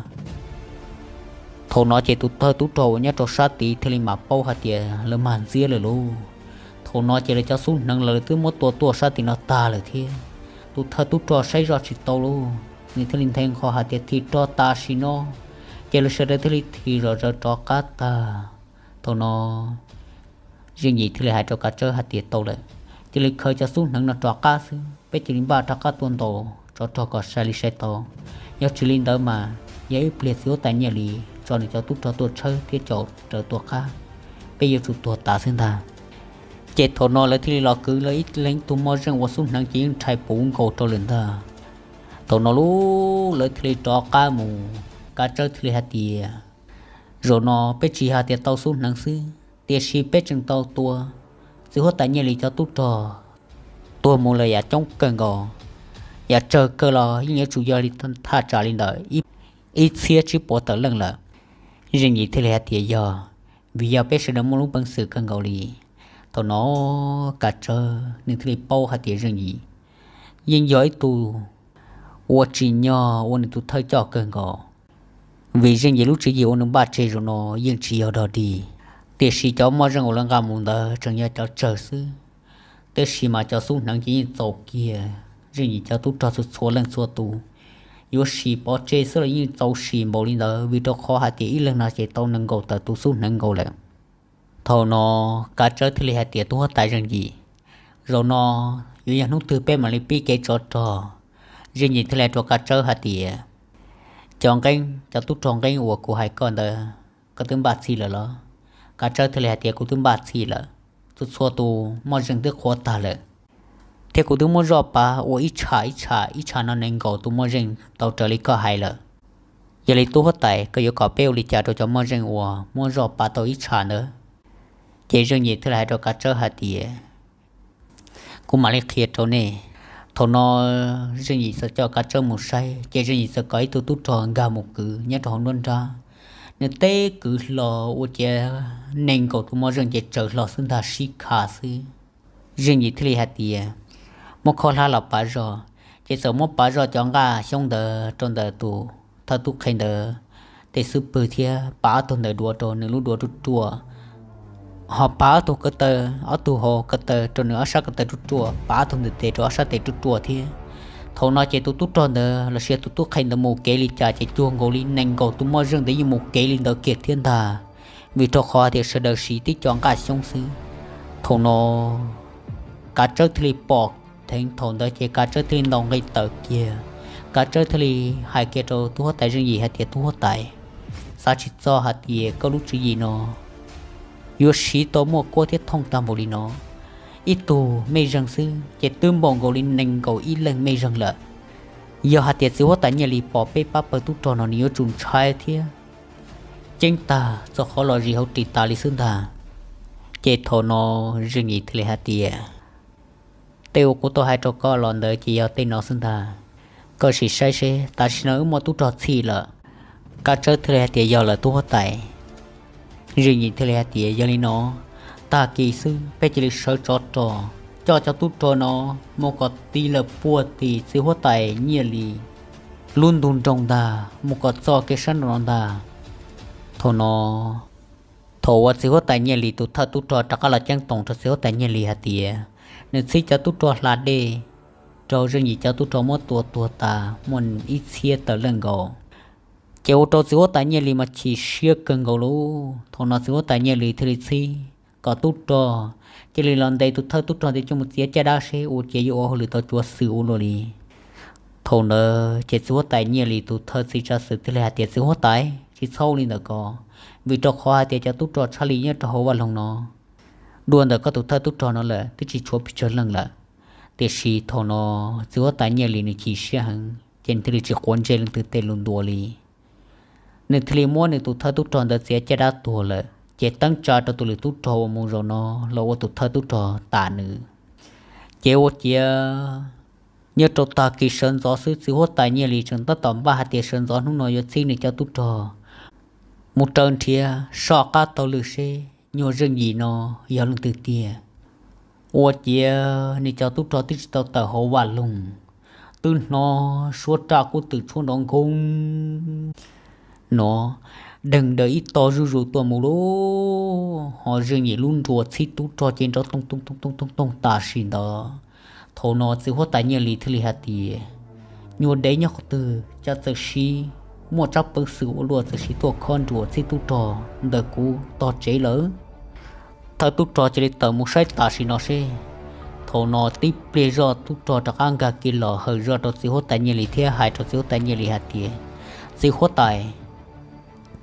Thaum no ces tus thawj tub rog uas nyob rau sab tid thiaj li mam paub hais tias lawv mag ntxiab lawm lauj. Thaum no ces lawv cov xub hneev los lawv twb muab tua tuaj sab tim no tag lawm thiab. Tus thawj tub rog saib zoj tsis tau lauj, nws thiaj li nthe nqho hais tias, Thim rog tam sim no. Ces lawv sawv daws thiaj li thim zom zaws rov qab tag. Thaum no Zeej Yim thiaj li hais rau Kav Tsawb hais tias, Tau lawm, cia li khaws cov xub hneev no rov qab xwb, peb cia li npaj rov qab tuaj ntaus tsov rog kom sai li sai tau. Yog tsis li ntawd mas yog ib pliag txiv huab tais Nyiaj Lis tso nws cov tub rog tuaj tshawb thiab caum raws tua qab, peb yuav tsum tuag tas xwb ntag. Ces thaum no lawv thiaj li los kwv lawv ib leeg tug moj zeej uas xub hneev ces yeej rhais puv nkaus rau lawm ntag. Thaum no lub lawv thiaj li rov qab mus, Kav Tsawb thiaj li hais tias, Zaum no peb tsis hais tias tau xub hneev xwb, tiam sis peb tseem tau tua txiv huab tais Nyiaj Lis cov tub rog tuag mus lawm yam coob kawg nkaus, yam tsawg kawg los yeej yuav tsum yog li thaj tsam li ntawm ib txhiab tsib puas tawm leej lawm. Zeej Yim thiaj li hais tias, Yog, vim yog peb sawv daws muaj lub peev xwm kawg nkaus li. Thaum no Kav Tsawb nws thiaj li paub hais tias Zeej Yim yeej yog ib tug ua tsim nyog ua nws tus thawj coj kawg nkaus, vim Zeej Yim lub tswv yim uas nws npaj tseg zaum no yeej tsis yog dog dig, tiam sis cov moj zeej uas lawv nqa mus ntawd tseem yog cov tsawg xwb. Tab sis mas cov xub hneev ces yeej txaus kiag Zeej Yim cov tub rog txhua txhua leej txhua tus, yuav sim pov tseg xwb los yeej txaus sim npaum li ntawd, vim rau qhov hais tias ib leeg no ces tau nees nkaum tawm tus xub hneev nkaus lawm. Thaum no Kav Tsawb thiaj li hais tias, Tub huab tais Zeej Yim, zaum no yuav yog hnub twg peb mam li pib kev tsov rog? Zeej Yim thiaj li hais rau Kav Tsawb hais tias, Cov nqeeb, cov tub rog nqeeb uas kuv hais koj ntawd, koj twb npaj txhij lawm los? Kav Tsawb thiaj li hais tias, Kuv twb npaj txhij lawm. Txhua txhua tus moj zeej twb qhuav tag lawm, thiab kuv twb muab zoj pav ua ib tsham ib tsham ib tsham no nees nkaum tus moj zeej tau raws li koj hais lawm. Yog li tub huab tais, koj yuav kom peb ua li cas rau cov moj zeej uas muab zoj pav tau ib tsham ntawd? Ces Zeej Yim thiaj li hais rau Kav Tsawb hais tias, Kuv mam li qhia rau nej. Thaum no Zeej Yim txawm coj Kav Tsawb mus saib, ces Zeej Yim txawm kom ib tug tub rog nkag mus kwv nyob rau hauv nruab nrab. Nws teb kwv hlo ua ciav nees nkaum tus moj zeej ces tsaws hlo xwb ntag, sib kha xwb. Zeej Yim thiaj li hais tias, Muab khob hlab los pav zoj. Ces txawm muab pav zoj cov nqaj xyoob ntawd rau ntawm tus thawj tub qhe ntawd tej xub pwg thiab pav ob tug ntawm duav rau nws lub duav ruaj ruaj, ho pav ob tug ko taw, ob tug hauv ko taw rau nws ob sab ko taw ruaj ruaj, pav ob tug ntawm tes rau ob sab tes ruaj ruaj thiab. Thaum no ces tus tub rog ntawd los sis tus tub qhe ntawd mus kev li cas ces cuag nkaus li nees nkaum tus moj zeej ntawd yeej mus kev li ntawd kiag thiab ntag, vim rau qhov tias sawv daws siv tib co nqaj xyoob xwb. Thaum no Kav Tsawb thiaj li pom theev, thaum ntawd ces Kav Tsawb thiaj li ntaus nqi tawm kiag. Kav Tsawb thiaj li hais kiag rau tub huab tais Zeej Yim hais tias, Tub huab tais, xav tsis txog hais tias koj lub tswv yim no yuav siv tau muaj kuab thiab thooj tag npaum li no. Ib tug mej zeeg xwb ces twb npaum nkaus li nees nkaum ib leeg mej zeeg lawm. Yog hais tias txiv huab tais Nyiaj Lis pom peb pab pawg tub rog no nws yuav tsum ntshai thiab ceeb tag txog qhov los zis hauv ris tas li xwb ntag. Ces thaum no Zeej Yim thiaj li hais tias, Tej uas kuv tau hais rau koj los ntawd ces yog tej no xwb ntag. Koj sim saib seb, tam sim no wb muaj tub rog txhij lawm. Kav Tsawb thiaj li hais tias, Yog lawm tub huab tais. Zeej Yim thiaj li hais tias, Yog li no, tag kis xwb peb cia li sawv tsov rog, coj cov tub rog no mus kom ti lawm puag tim txiv huab tais Nyiaj Lis lub ntug nroog ntag, mus kom txog kev sab nraum no ntag. Thaum no, thaum uas txiv huab tais Nyiaj Lis tus thawj tub rog rov qab los ceeb toom rau txiv huab tais Nyiaj Lis hais tias, nws txhib cov tub rog hla dej rau Zeej Yim cov tub rog muab tua tuag tas muaj ib txhiab tawm leej nkaus. Ces ua rau txiv huab tais Nyiaj Lis mas chim siab kawg nkaus lauj. Thaum no txiv huab tais Nyiaj Lis thiaj li txhib kom tub rog cia li los ntes tus thawj tub rog ntawd coj mus txiav caj dab seb ua cas yuav ua hauj lwm tau cuav xwm ua luaj li. Thaum ntawd ces txiv huab tais Nyiaj Lis tus thawj txiv tsav xwm thiaj li hais tias, Txiv huab tais, tsis txhob ua li ntawd ko, vim rau qhov hais tias cov tub rog tshaj li nyob rau hauv vaj loog no, dua ntawm koj tus thawj tub rog no lawm, twb tsis tshuav pes tsawg leej lawm. Tiam sis thaum no txiv huab tais Nyiaj Lis nws chim siab heev ces nws thiaj li tsis quav ntsej leej twg tej lus ntuas li. Nws thiaj li muab nws tus thawj tub rog ntawd txiav caj dab tuag lawm, ces teeb tsa rau tus lwm tub rog uas mus zaum no los ua tus thawj tub rog tam nws. Ces ua ciav nyob rau tag kis sawv ntxov xwb, txiv huab tais Nyiaj Lis tseem tab tom npaj hais tias sawv ntxov hnub no yuav txib nws cov tub rog mus raws nrhiav soj qab taug lw seb nyuag Zeej Yim no yog leej twg tiag. Ua ciav nws cov tub rog twb tsis tau tawm hauv vaj loog, twb hnov suab raj kub twm tshuab nrov nkoog no deeg daws ib tog zuj zus tuaj mus lauj. Ho Zeej Yim lub nruas txhib tub rog ces nrov toog toog toog toog toog toog tam sim ntawd. Thaum no txiv huab tais Nyiaj Lis thiaj li hais tias, nyuag dev nyob qhov twg cas txawm siv muaj tsab peev xwm ua luaj txawm siv tuaj khob nruas txhib tub rog ntawm kuv tog tsev lawm. Thawj tub rog cia li tawm mus saib tam sim no seb. Thaum no tib pliag zoj tub rog rov qab nkag kiag los hawm zoj rau txiv huab tais Nyiaj Lis thiab hais rau txiv huab tais Nyiaj Lis hais tias, txiv huab tais,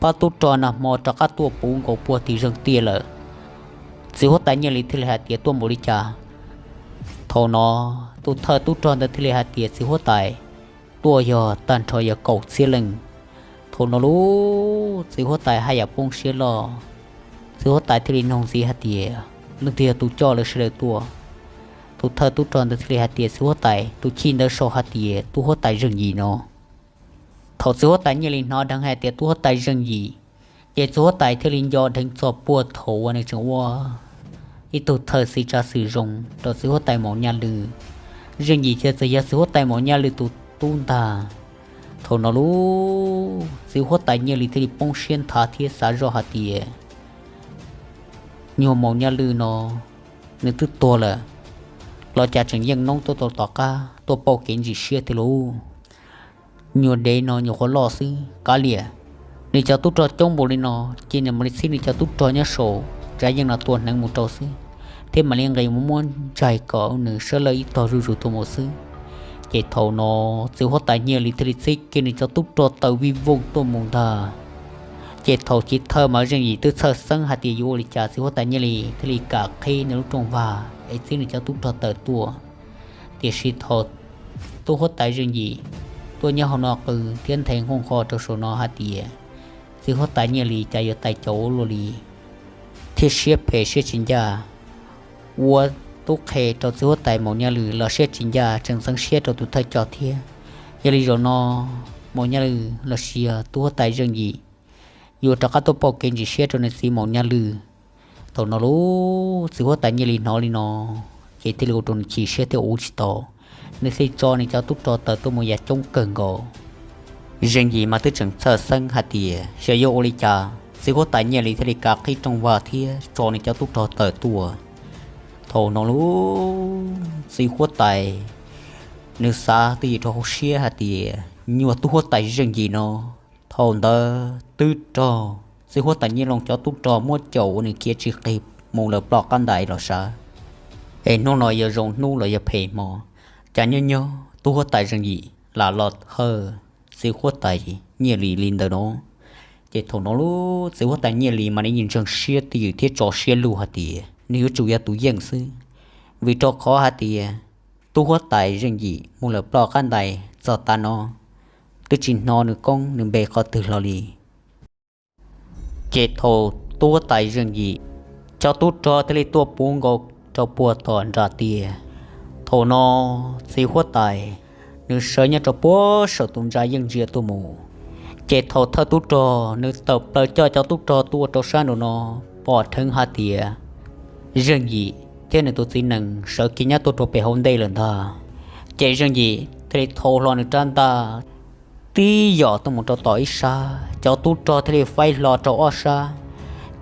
pab tub rog nag hmo rov qab tuaj puv nkaus puag tim zeeg tiaj lawm. Txiv huab tais Nyiaj Lis thiaj li hais tias, tuaj npaum li cas? Thaum no tus thawj tub rog ntawd thiaj li hais tias, txiv huab tais, tuaj yog tag nrho yog kaum txhiab leej. Thaum no lub txiv huab tais haj yam poob siab loj. Txiv huab tais thiaj li nug ntxiv hais tias, leej twg yog tus coj lawv sawv daws tuaj? Tus thawj tub rog ntawd thiaj li hais tias, txiv huab tais, tus chij ntawd sau hais tias tub huab tais Zeej Yim no. Thaum txiv huab tais Nyiaj Lis hnov dheev hais tias tub huab tais Zeej Yim, ces txiv huab tais thiaj li nco dheev txog puag thaum uas nws tseem ua ib tug thawj txiv tsav xwm zoo rau txiv huab tais Maum Nyaj Lwm. Zeej Yim ces txawm yog txiv huab tais Maum Nyaj Lwm tus tub ntag. Thaum no lub txiv huab tais Nyiaj Lis thiaj li poob siab nthav thiab xav zoj hais tias, nyuag Maum Nyaj Lwm no nws twb tuag lawm los cas tseem yeej noob tuaj tau tom qab tuaj pauj kev ntsim siab thiab lauj? Nyuag dev no nyuam qhuav loj xwb, kav liam, nws cov tub rog coob npaum li no, cia nws mam li txhib nws cov tub rog nyob saum tsav yeej no tua hneev mus rau xwb, thiab mam li nqis mus muab ntsaig kom nws sawv lawj ib tog zuj zus tuaj mus xwb. Ces thaum no txiv huab tais Nyiaj Lis thiaj li txhib kiag nws cov tub rog tawm vij voog tuaj mus ntag. Ces thaum chiv thawj mas Zeej Yim twb txhawj xeeb hais tias yuav ua li cas, txiv huab tais Nyiaj Lis thiaj li kam qhib nws lub rooj vag es txhib nws cov tub rog tawm tuaj. Tiam sis thaum tub huab tais Zeej Yim tuaj nyob hauv no qw thiab nthe nkuj nqho rau saum no hais tias, txiv huab tais Nyiaj Lis cas yuav tais caus ua luaj li, thiab siab phem siab tsis ncaj, ua tub qhe rau txiv huab tais Maum Nyaj Lwm los siab tsis ncaj, tseem ntxeev siab rau tus thawj coj thiab. Yog li zaum no Maum Nyaj Lwm los sis yog tub huab tais Zeej Yim yuav rov qab tuaj pauj kev ntsim siab rau nws txiv Maum Nyaj Lwm. Thaum no lub txiv huab tais Nyiaj Lis hnov li no, ces thiaj li ua rau nws chim siab thiab ua tsis tau, nws thiaj tso nws cov tub rog tawm tuaj mus yam coob kawg nkaus. Zeej Yim mas twb tseem txhawj xeeb hais tias xyov yuav ua li cas, txiv huab tais Nyiaj Lis thiaj li kav qhib rooj vag thiab tso nws cov tub rog tawm tuaj. Thaum no lub txiv huab tais nws xav twj ywm rau hauv siab hais tias nyuag tub huab tais Zeej Yim no thaum ntawd twb raug txiv huab tais Nyiaj Lwm cov tub rog muab caum ua nws khiav tsis qig mus lawm ploj qab ntais los sav. Es hnub no yog zoo hnub los yog phem hmo, cas nyob nyob tub huab tais Zeej Yim lam los hawj txiv huab tais Nyiaj Lis li ntawd no. Ces thaum no lub txiv huab tais Nyiaj Lis mas nws yeej ntseeg siab twj ywm thiab tso siab lug hais tias nws yuav tsum yog tus yeej xwb, vim rau qhov hais tias tub huab tais Zeej Yim mus lawm ploj qab ntais txog tav no twb tsis hnov nws koob nws npe qhov twg hlo li. Ces thaum tub huab tais Zeej Yim cov tub rog thiaj li tuaj puv nkaus rau puag tom nram tiaj. Thaum no txiv huab tais nws sawv nyob rau puag saum tus ntsa yeej ntsia tuaj mus. Ces thaum thawj tub rog nws tawm plaws coj cov tub rog tuaj rau sab nraum no, pom dheev hais tias Zeej Yim thiab nws tus txiv nees sawv kiag nyob tuaj rau pem hauv ntej lawm ntag. Ces Zeej Yim thiaj li thau hlo nws rab ntaj tib yam tuaj mus rau tom ib sab, cov tub rog thiaj li faib hlo rau ob sab.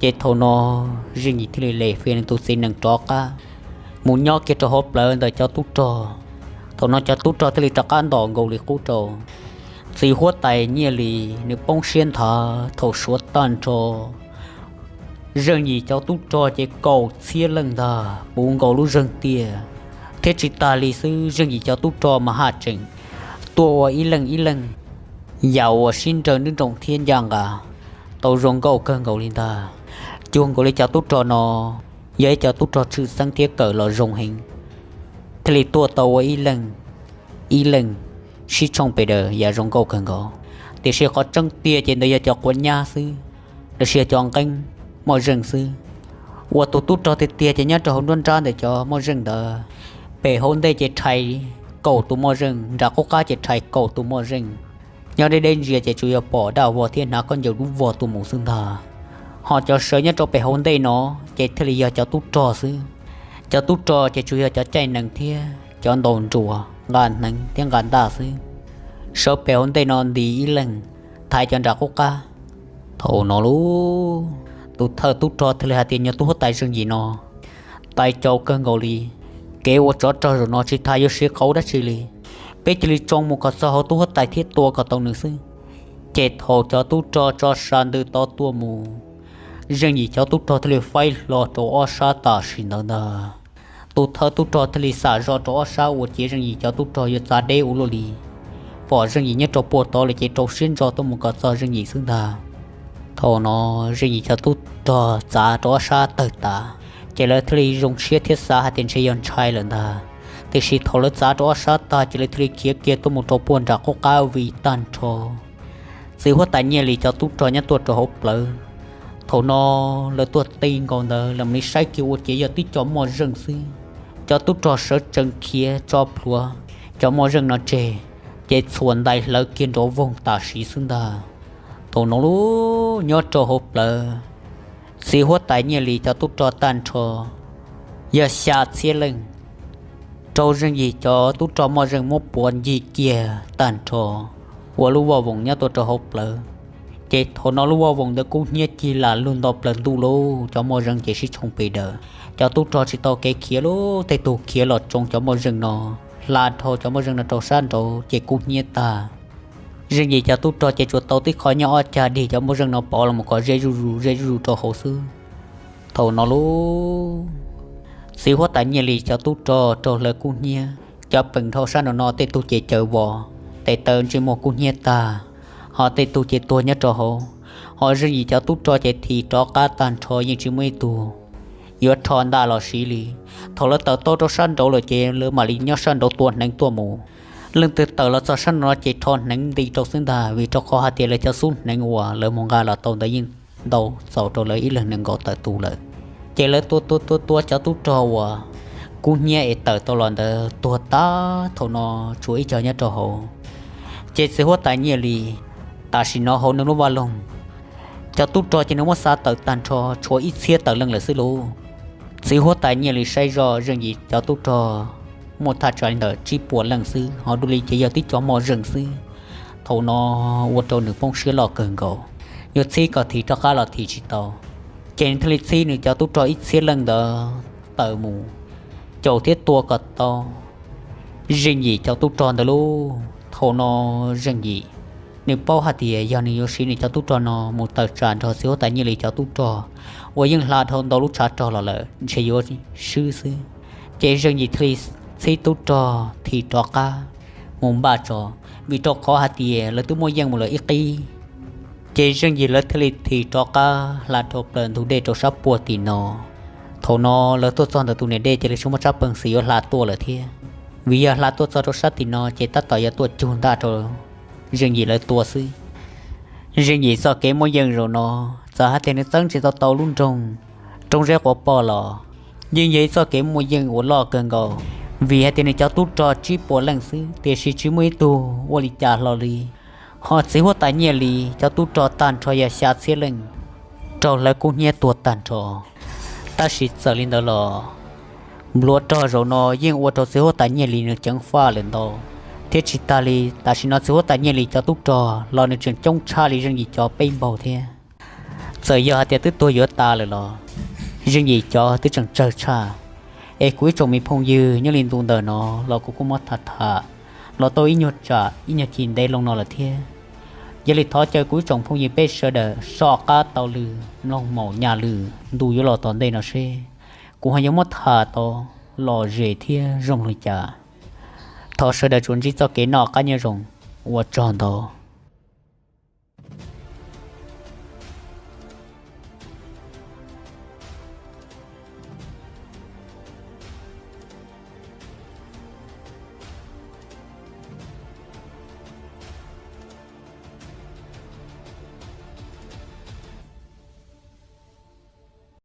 Ces thaum no Zeej Yim thiaj li lem fias nws tus txiv nees rov qab mus nyob kiag rau hauv plawv ntawm cov tub rog. Thaum no cov tub rog thiaj li rov qab ntom nkaus li qub rau. Txiv huab tais Nyiaj Lis nws poob siab nthav thaum suav tag nrho Zeej Yim cov tub rog ces kaum txhiab leej ntag puv nkaus lub zeeg tiaj. Thiab tsis tas li xwb, Zeej Yim cov tub rog mas haj tseem tuaj ua ib leej ib leej yam uas sib nrawg nruj nroos thiab ncaj nqa tau zoo nkauj kawg nkaus li ntag. Cuag nkaus li cov tub rog no yog ib co tub rog tshwj xeeb thiab kawm los zoo heev, thiaj li tuaj tau ua ib leeg, ib leeg sib tshooj pes daws yav zoo nkauj kawg nkaus. Tiam sis qhov tseeb tiag ces ntawd yog cov quav nyab xwb, los sis yog cov nqeeb moj zeej xwb. Uas tus tub rog tiag tiag ces nyob rau hauv nruab nrab ntawm cov moj zeej ntawd, pem hauv ntej ces rhais kaum tus moj zeej, nram qub qab ces rhais kaum tus moj zeej. Nyob deb deb ntsia ces tsuas yog pom dab vog thiab hnav khaub ncaws dub vog tuaj mus xwb ntag. Ho cov sawv nyob rau pem hauv ntej no ces thiaj li yog cov tub rog xwb. Cov tub rog ces tsuas yog cov caij nees thiab cov ntaus nruas nqa hneev thiab nqa ntaj xwb. Sawv pem hauv ntej no nti ib leeg, thaiv cov nram qub qab. Thaum no lauj, tus thawj tub rog thiaj li hais tias, Nyuag tub huab tais Zeej Yim no, tais caus kawg nkaus li. Kev ua tsov rog zaum no tsis tas yuav siv qauv dab tsi li. Peb cia li tsoo mus kom txog hauv tub huab tais thiab tua kom tau nws xwb. Ces thaum cov tub rog tso sa ntws tod tuaj mus, Zeej Yim cov tub rog thiaj li faib hlo rau ob sab tam sim ntawd ntag. Tus thawj tub rog thiaj li xam zoj rau ob sab uas ciav Zeej Yim cov tub rog yuav txav deb ua luaj li. Pom Zeej Yim nyob rau puag tod lawm ces rau siab ntso tuaj mus kom txog Zeej Yim xwb ntag. Thaum no Zeej Yim cov tub rog txav rau ob sab tawg tas, ces lawv thiaj li zoo siab thiab xav hais tias ntshe yog ntshai lawm ntag. Tiam sis thaum lawv txav rau ob sab tag ces lawv thiaj li khiav kiag tuaj mus rau puag nram qub qab vij tag nrho. Txiv huab tais Nyiaj Lis cov tub rog nyob tuaj rau hauv plawv. Thaum no lawv tuaj ti nkaus ntawd lawv mam li saib kiag ua ciav yog tib co moj zeej xwb. Cov tub rog sawv tsees khiav tso plhuav cov moj zeej no tseg, ces txhuam ntais hlawv kiag nrov voog tam sim xwb ntag. Thaum no lauj, nyob rau hauv plawv, txiv huab tais Nyiaj Lis cov tub rog tag nrho yog xya txhiab leej raug Zeej Yim cov tub rog moj zeej muab puav ncig kiag tag nrho ua lub voj voos nyob tuaj rau hauv plawv. Ces thaum no lub voj voos ntawd kub hnyiab cig lam lug nto plaws ntuj lauj, cov moj zeej ces sib tshooj pes daws. Cov tub rog tsis tau kev khiav lauj, tej tug khiav los tsoo cov moj zeej no, hla dhau cov moj zeej no rau sab nraud ces kub hnyiab tag. Zeej Yim cov tub rog ces tsuas tau tib qho nyob ob cag dig cov moj zeej no pov los mus kom ze zuj zus ze zuj zus rau hauv xwb. Thaum no lauj, txiv huab tais Nyiaj Lis cov tub rog raug hlawv kub hnyiab, cov peem dhau sab nraud no tej tug ces caws vos, tes taw ntsej muag kub hnyiab tag, ho tej tug ces tuag nyob rau hauv. Ho Zeej Yim cov tub rog ces thim rov qab tag nrho yeej tsis muaj ib tug yuav rho ntaj los siv li. Thaum lawv tawm tau rau sab nraud lawm ces lawv mam li nyob sab nraud tua hneev tuaj mus. Leej twg tawm los txog sab nraud no ces rho hneev nti rau xwb ntag, vim rau qhov hais tias lawv cov xub hneev uas lawv mus nqa los tau ntawd yeej ntau txaus rau lawv ib leeg nees nkaum tawm tus lawm. Ces lawv tua tua tua tua cov tub rog uas kub hnyiab es tawm tau los ntawd tuag tag thaum no tshuav ib co nyob rau hauv. Ces txiv huab tais Nyiaj Lis tam sim no hauv nws lub vaj loog, cov tub rog ces nws muab xa tawm tag nrho tshuav ib txhiab tawm leej lawm xwb lauj. Txiv huab tais Nyiaj Lis saib zoj Zeej Yim cov tub rog muaj thaj tsam li ntawm tsib puas leej xwb, ho dua li ces yog tib co moj zeej xwb. Thaum no ua rau nws poob siab loj kawg nkaus, yuav txhib kom thim rov qab los thim tsis tau. Ces nws thiaj li txhib nws cov tub rog ib txhiab leej ntawd tawm mus caum thiab tua kom tau Zeej Yim cov tub rog ntawd lauj. Thaum no Zeej Yim nws paub hais tias yog nws yuav siv nws cov tub rog no mus tawm tsam nrog txiv huab tais Nyiaj Lis cov tub rog uas yeej hla dhau ntau lub tshav rog los lawm ntshe yuav swb xwb. Ces Zeej Yim thiaj li txhib tub rog thim rov qab mus npaj tso, vim rau qhov hais tias lawv twb muaj yeej mus lawm ib qib. Ces Zeej Yim lawv thiaj li thim rov qab hla dhau plaws ntug dej rau sab puag tim no. Thaum no lawv tuaj txog ntawm tus niam dej ces lawv tsis muaj tsab peev xwm yuav hla tuaj lawm thiab, vim yog hla tuaj txog rau sab tim no ces tab tom yuav tuaj cug ntaj rau Zeej Yim lawv tua xwb. Zeej Yim txoj kev muaj yeej zaum no, txawm hais tias nws txeeb tsis tau tau lub nroog Roob Zeb Quav Poj los yeej yog ib txoj kev muaj yeej uas loj kawg nkaus, vim hais tias nws cov tub rog tsib puas leej xwb tiam sis tsis muaj ib tug ua li cas hlo li. Ho txiv huab tais Nyiaj Lis cov tub rog tag nrho yog xya txhiab leej raug hlawv kub hnyiab tuag tag nrho. Tab sis txawm li ntawd los npluav rog zaum no yeej ua rau txiv huab tais Nyiaj Lis nws ceev faj lawm ntau, thiab tsis tas li tam sim no txiv huab tais Nyiaj Lis cov tub rog los nws tseem coob tshaj li Zeej Yim cov peb npaug thiab. Txawm yog hais tias twb tuag yuav tas lawm los Zeej Yim cov twb tseem tsawg tshaj. Es kuv ib tsoom me phooj ywg, nyob li ntu ntawm no los kuv kuj muab tham tham los tau ib nyuag tsam ib nyuag chim ntev loo no lawm thiab. Yog li thov caw kuv ib tsoom phooj ywg peb sawv daws soj qab taug lw mloog maum nyaj lw ntu yuav los tom ntej no seb kuv ho yuav muab tham tau lom zem thiab zoo li cas. Thov sawv daws tsuas ntsib txoj kev noj qab nyob zoo, ua tsaug ntau.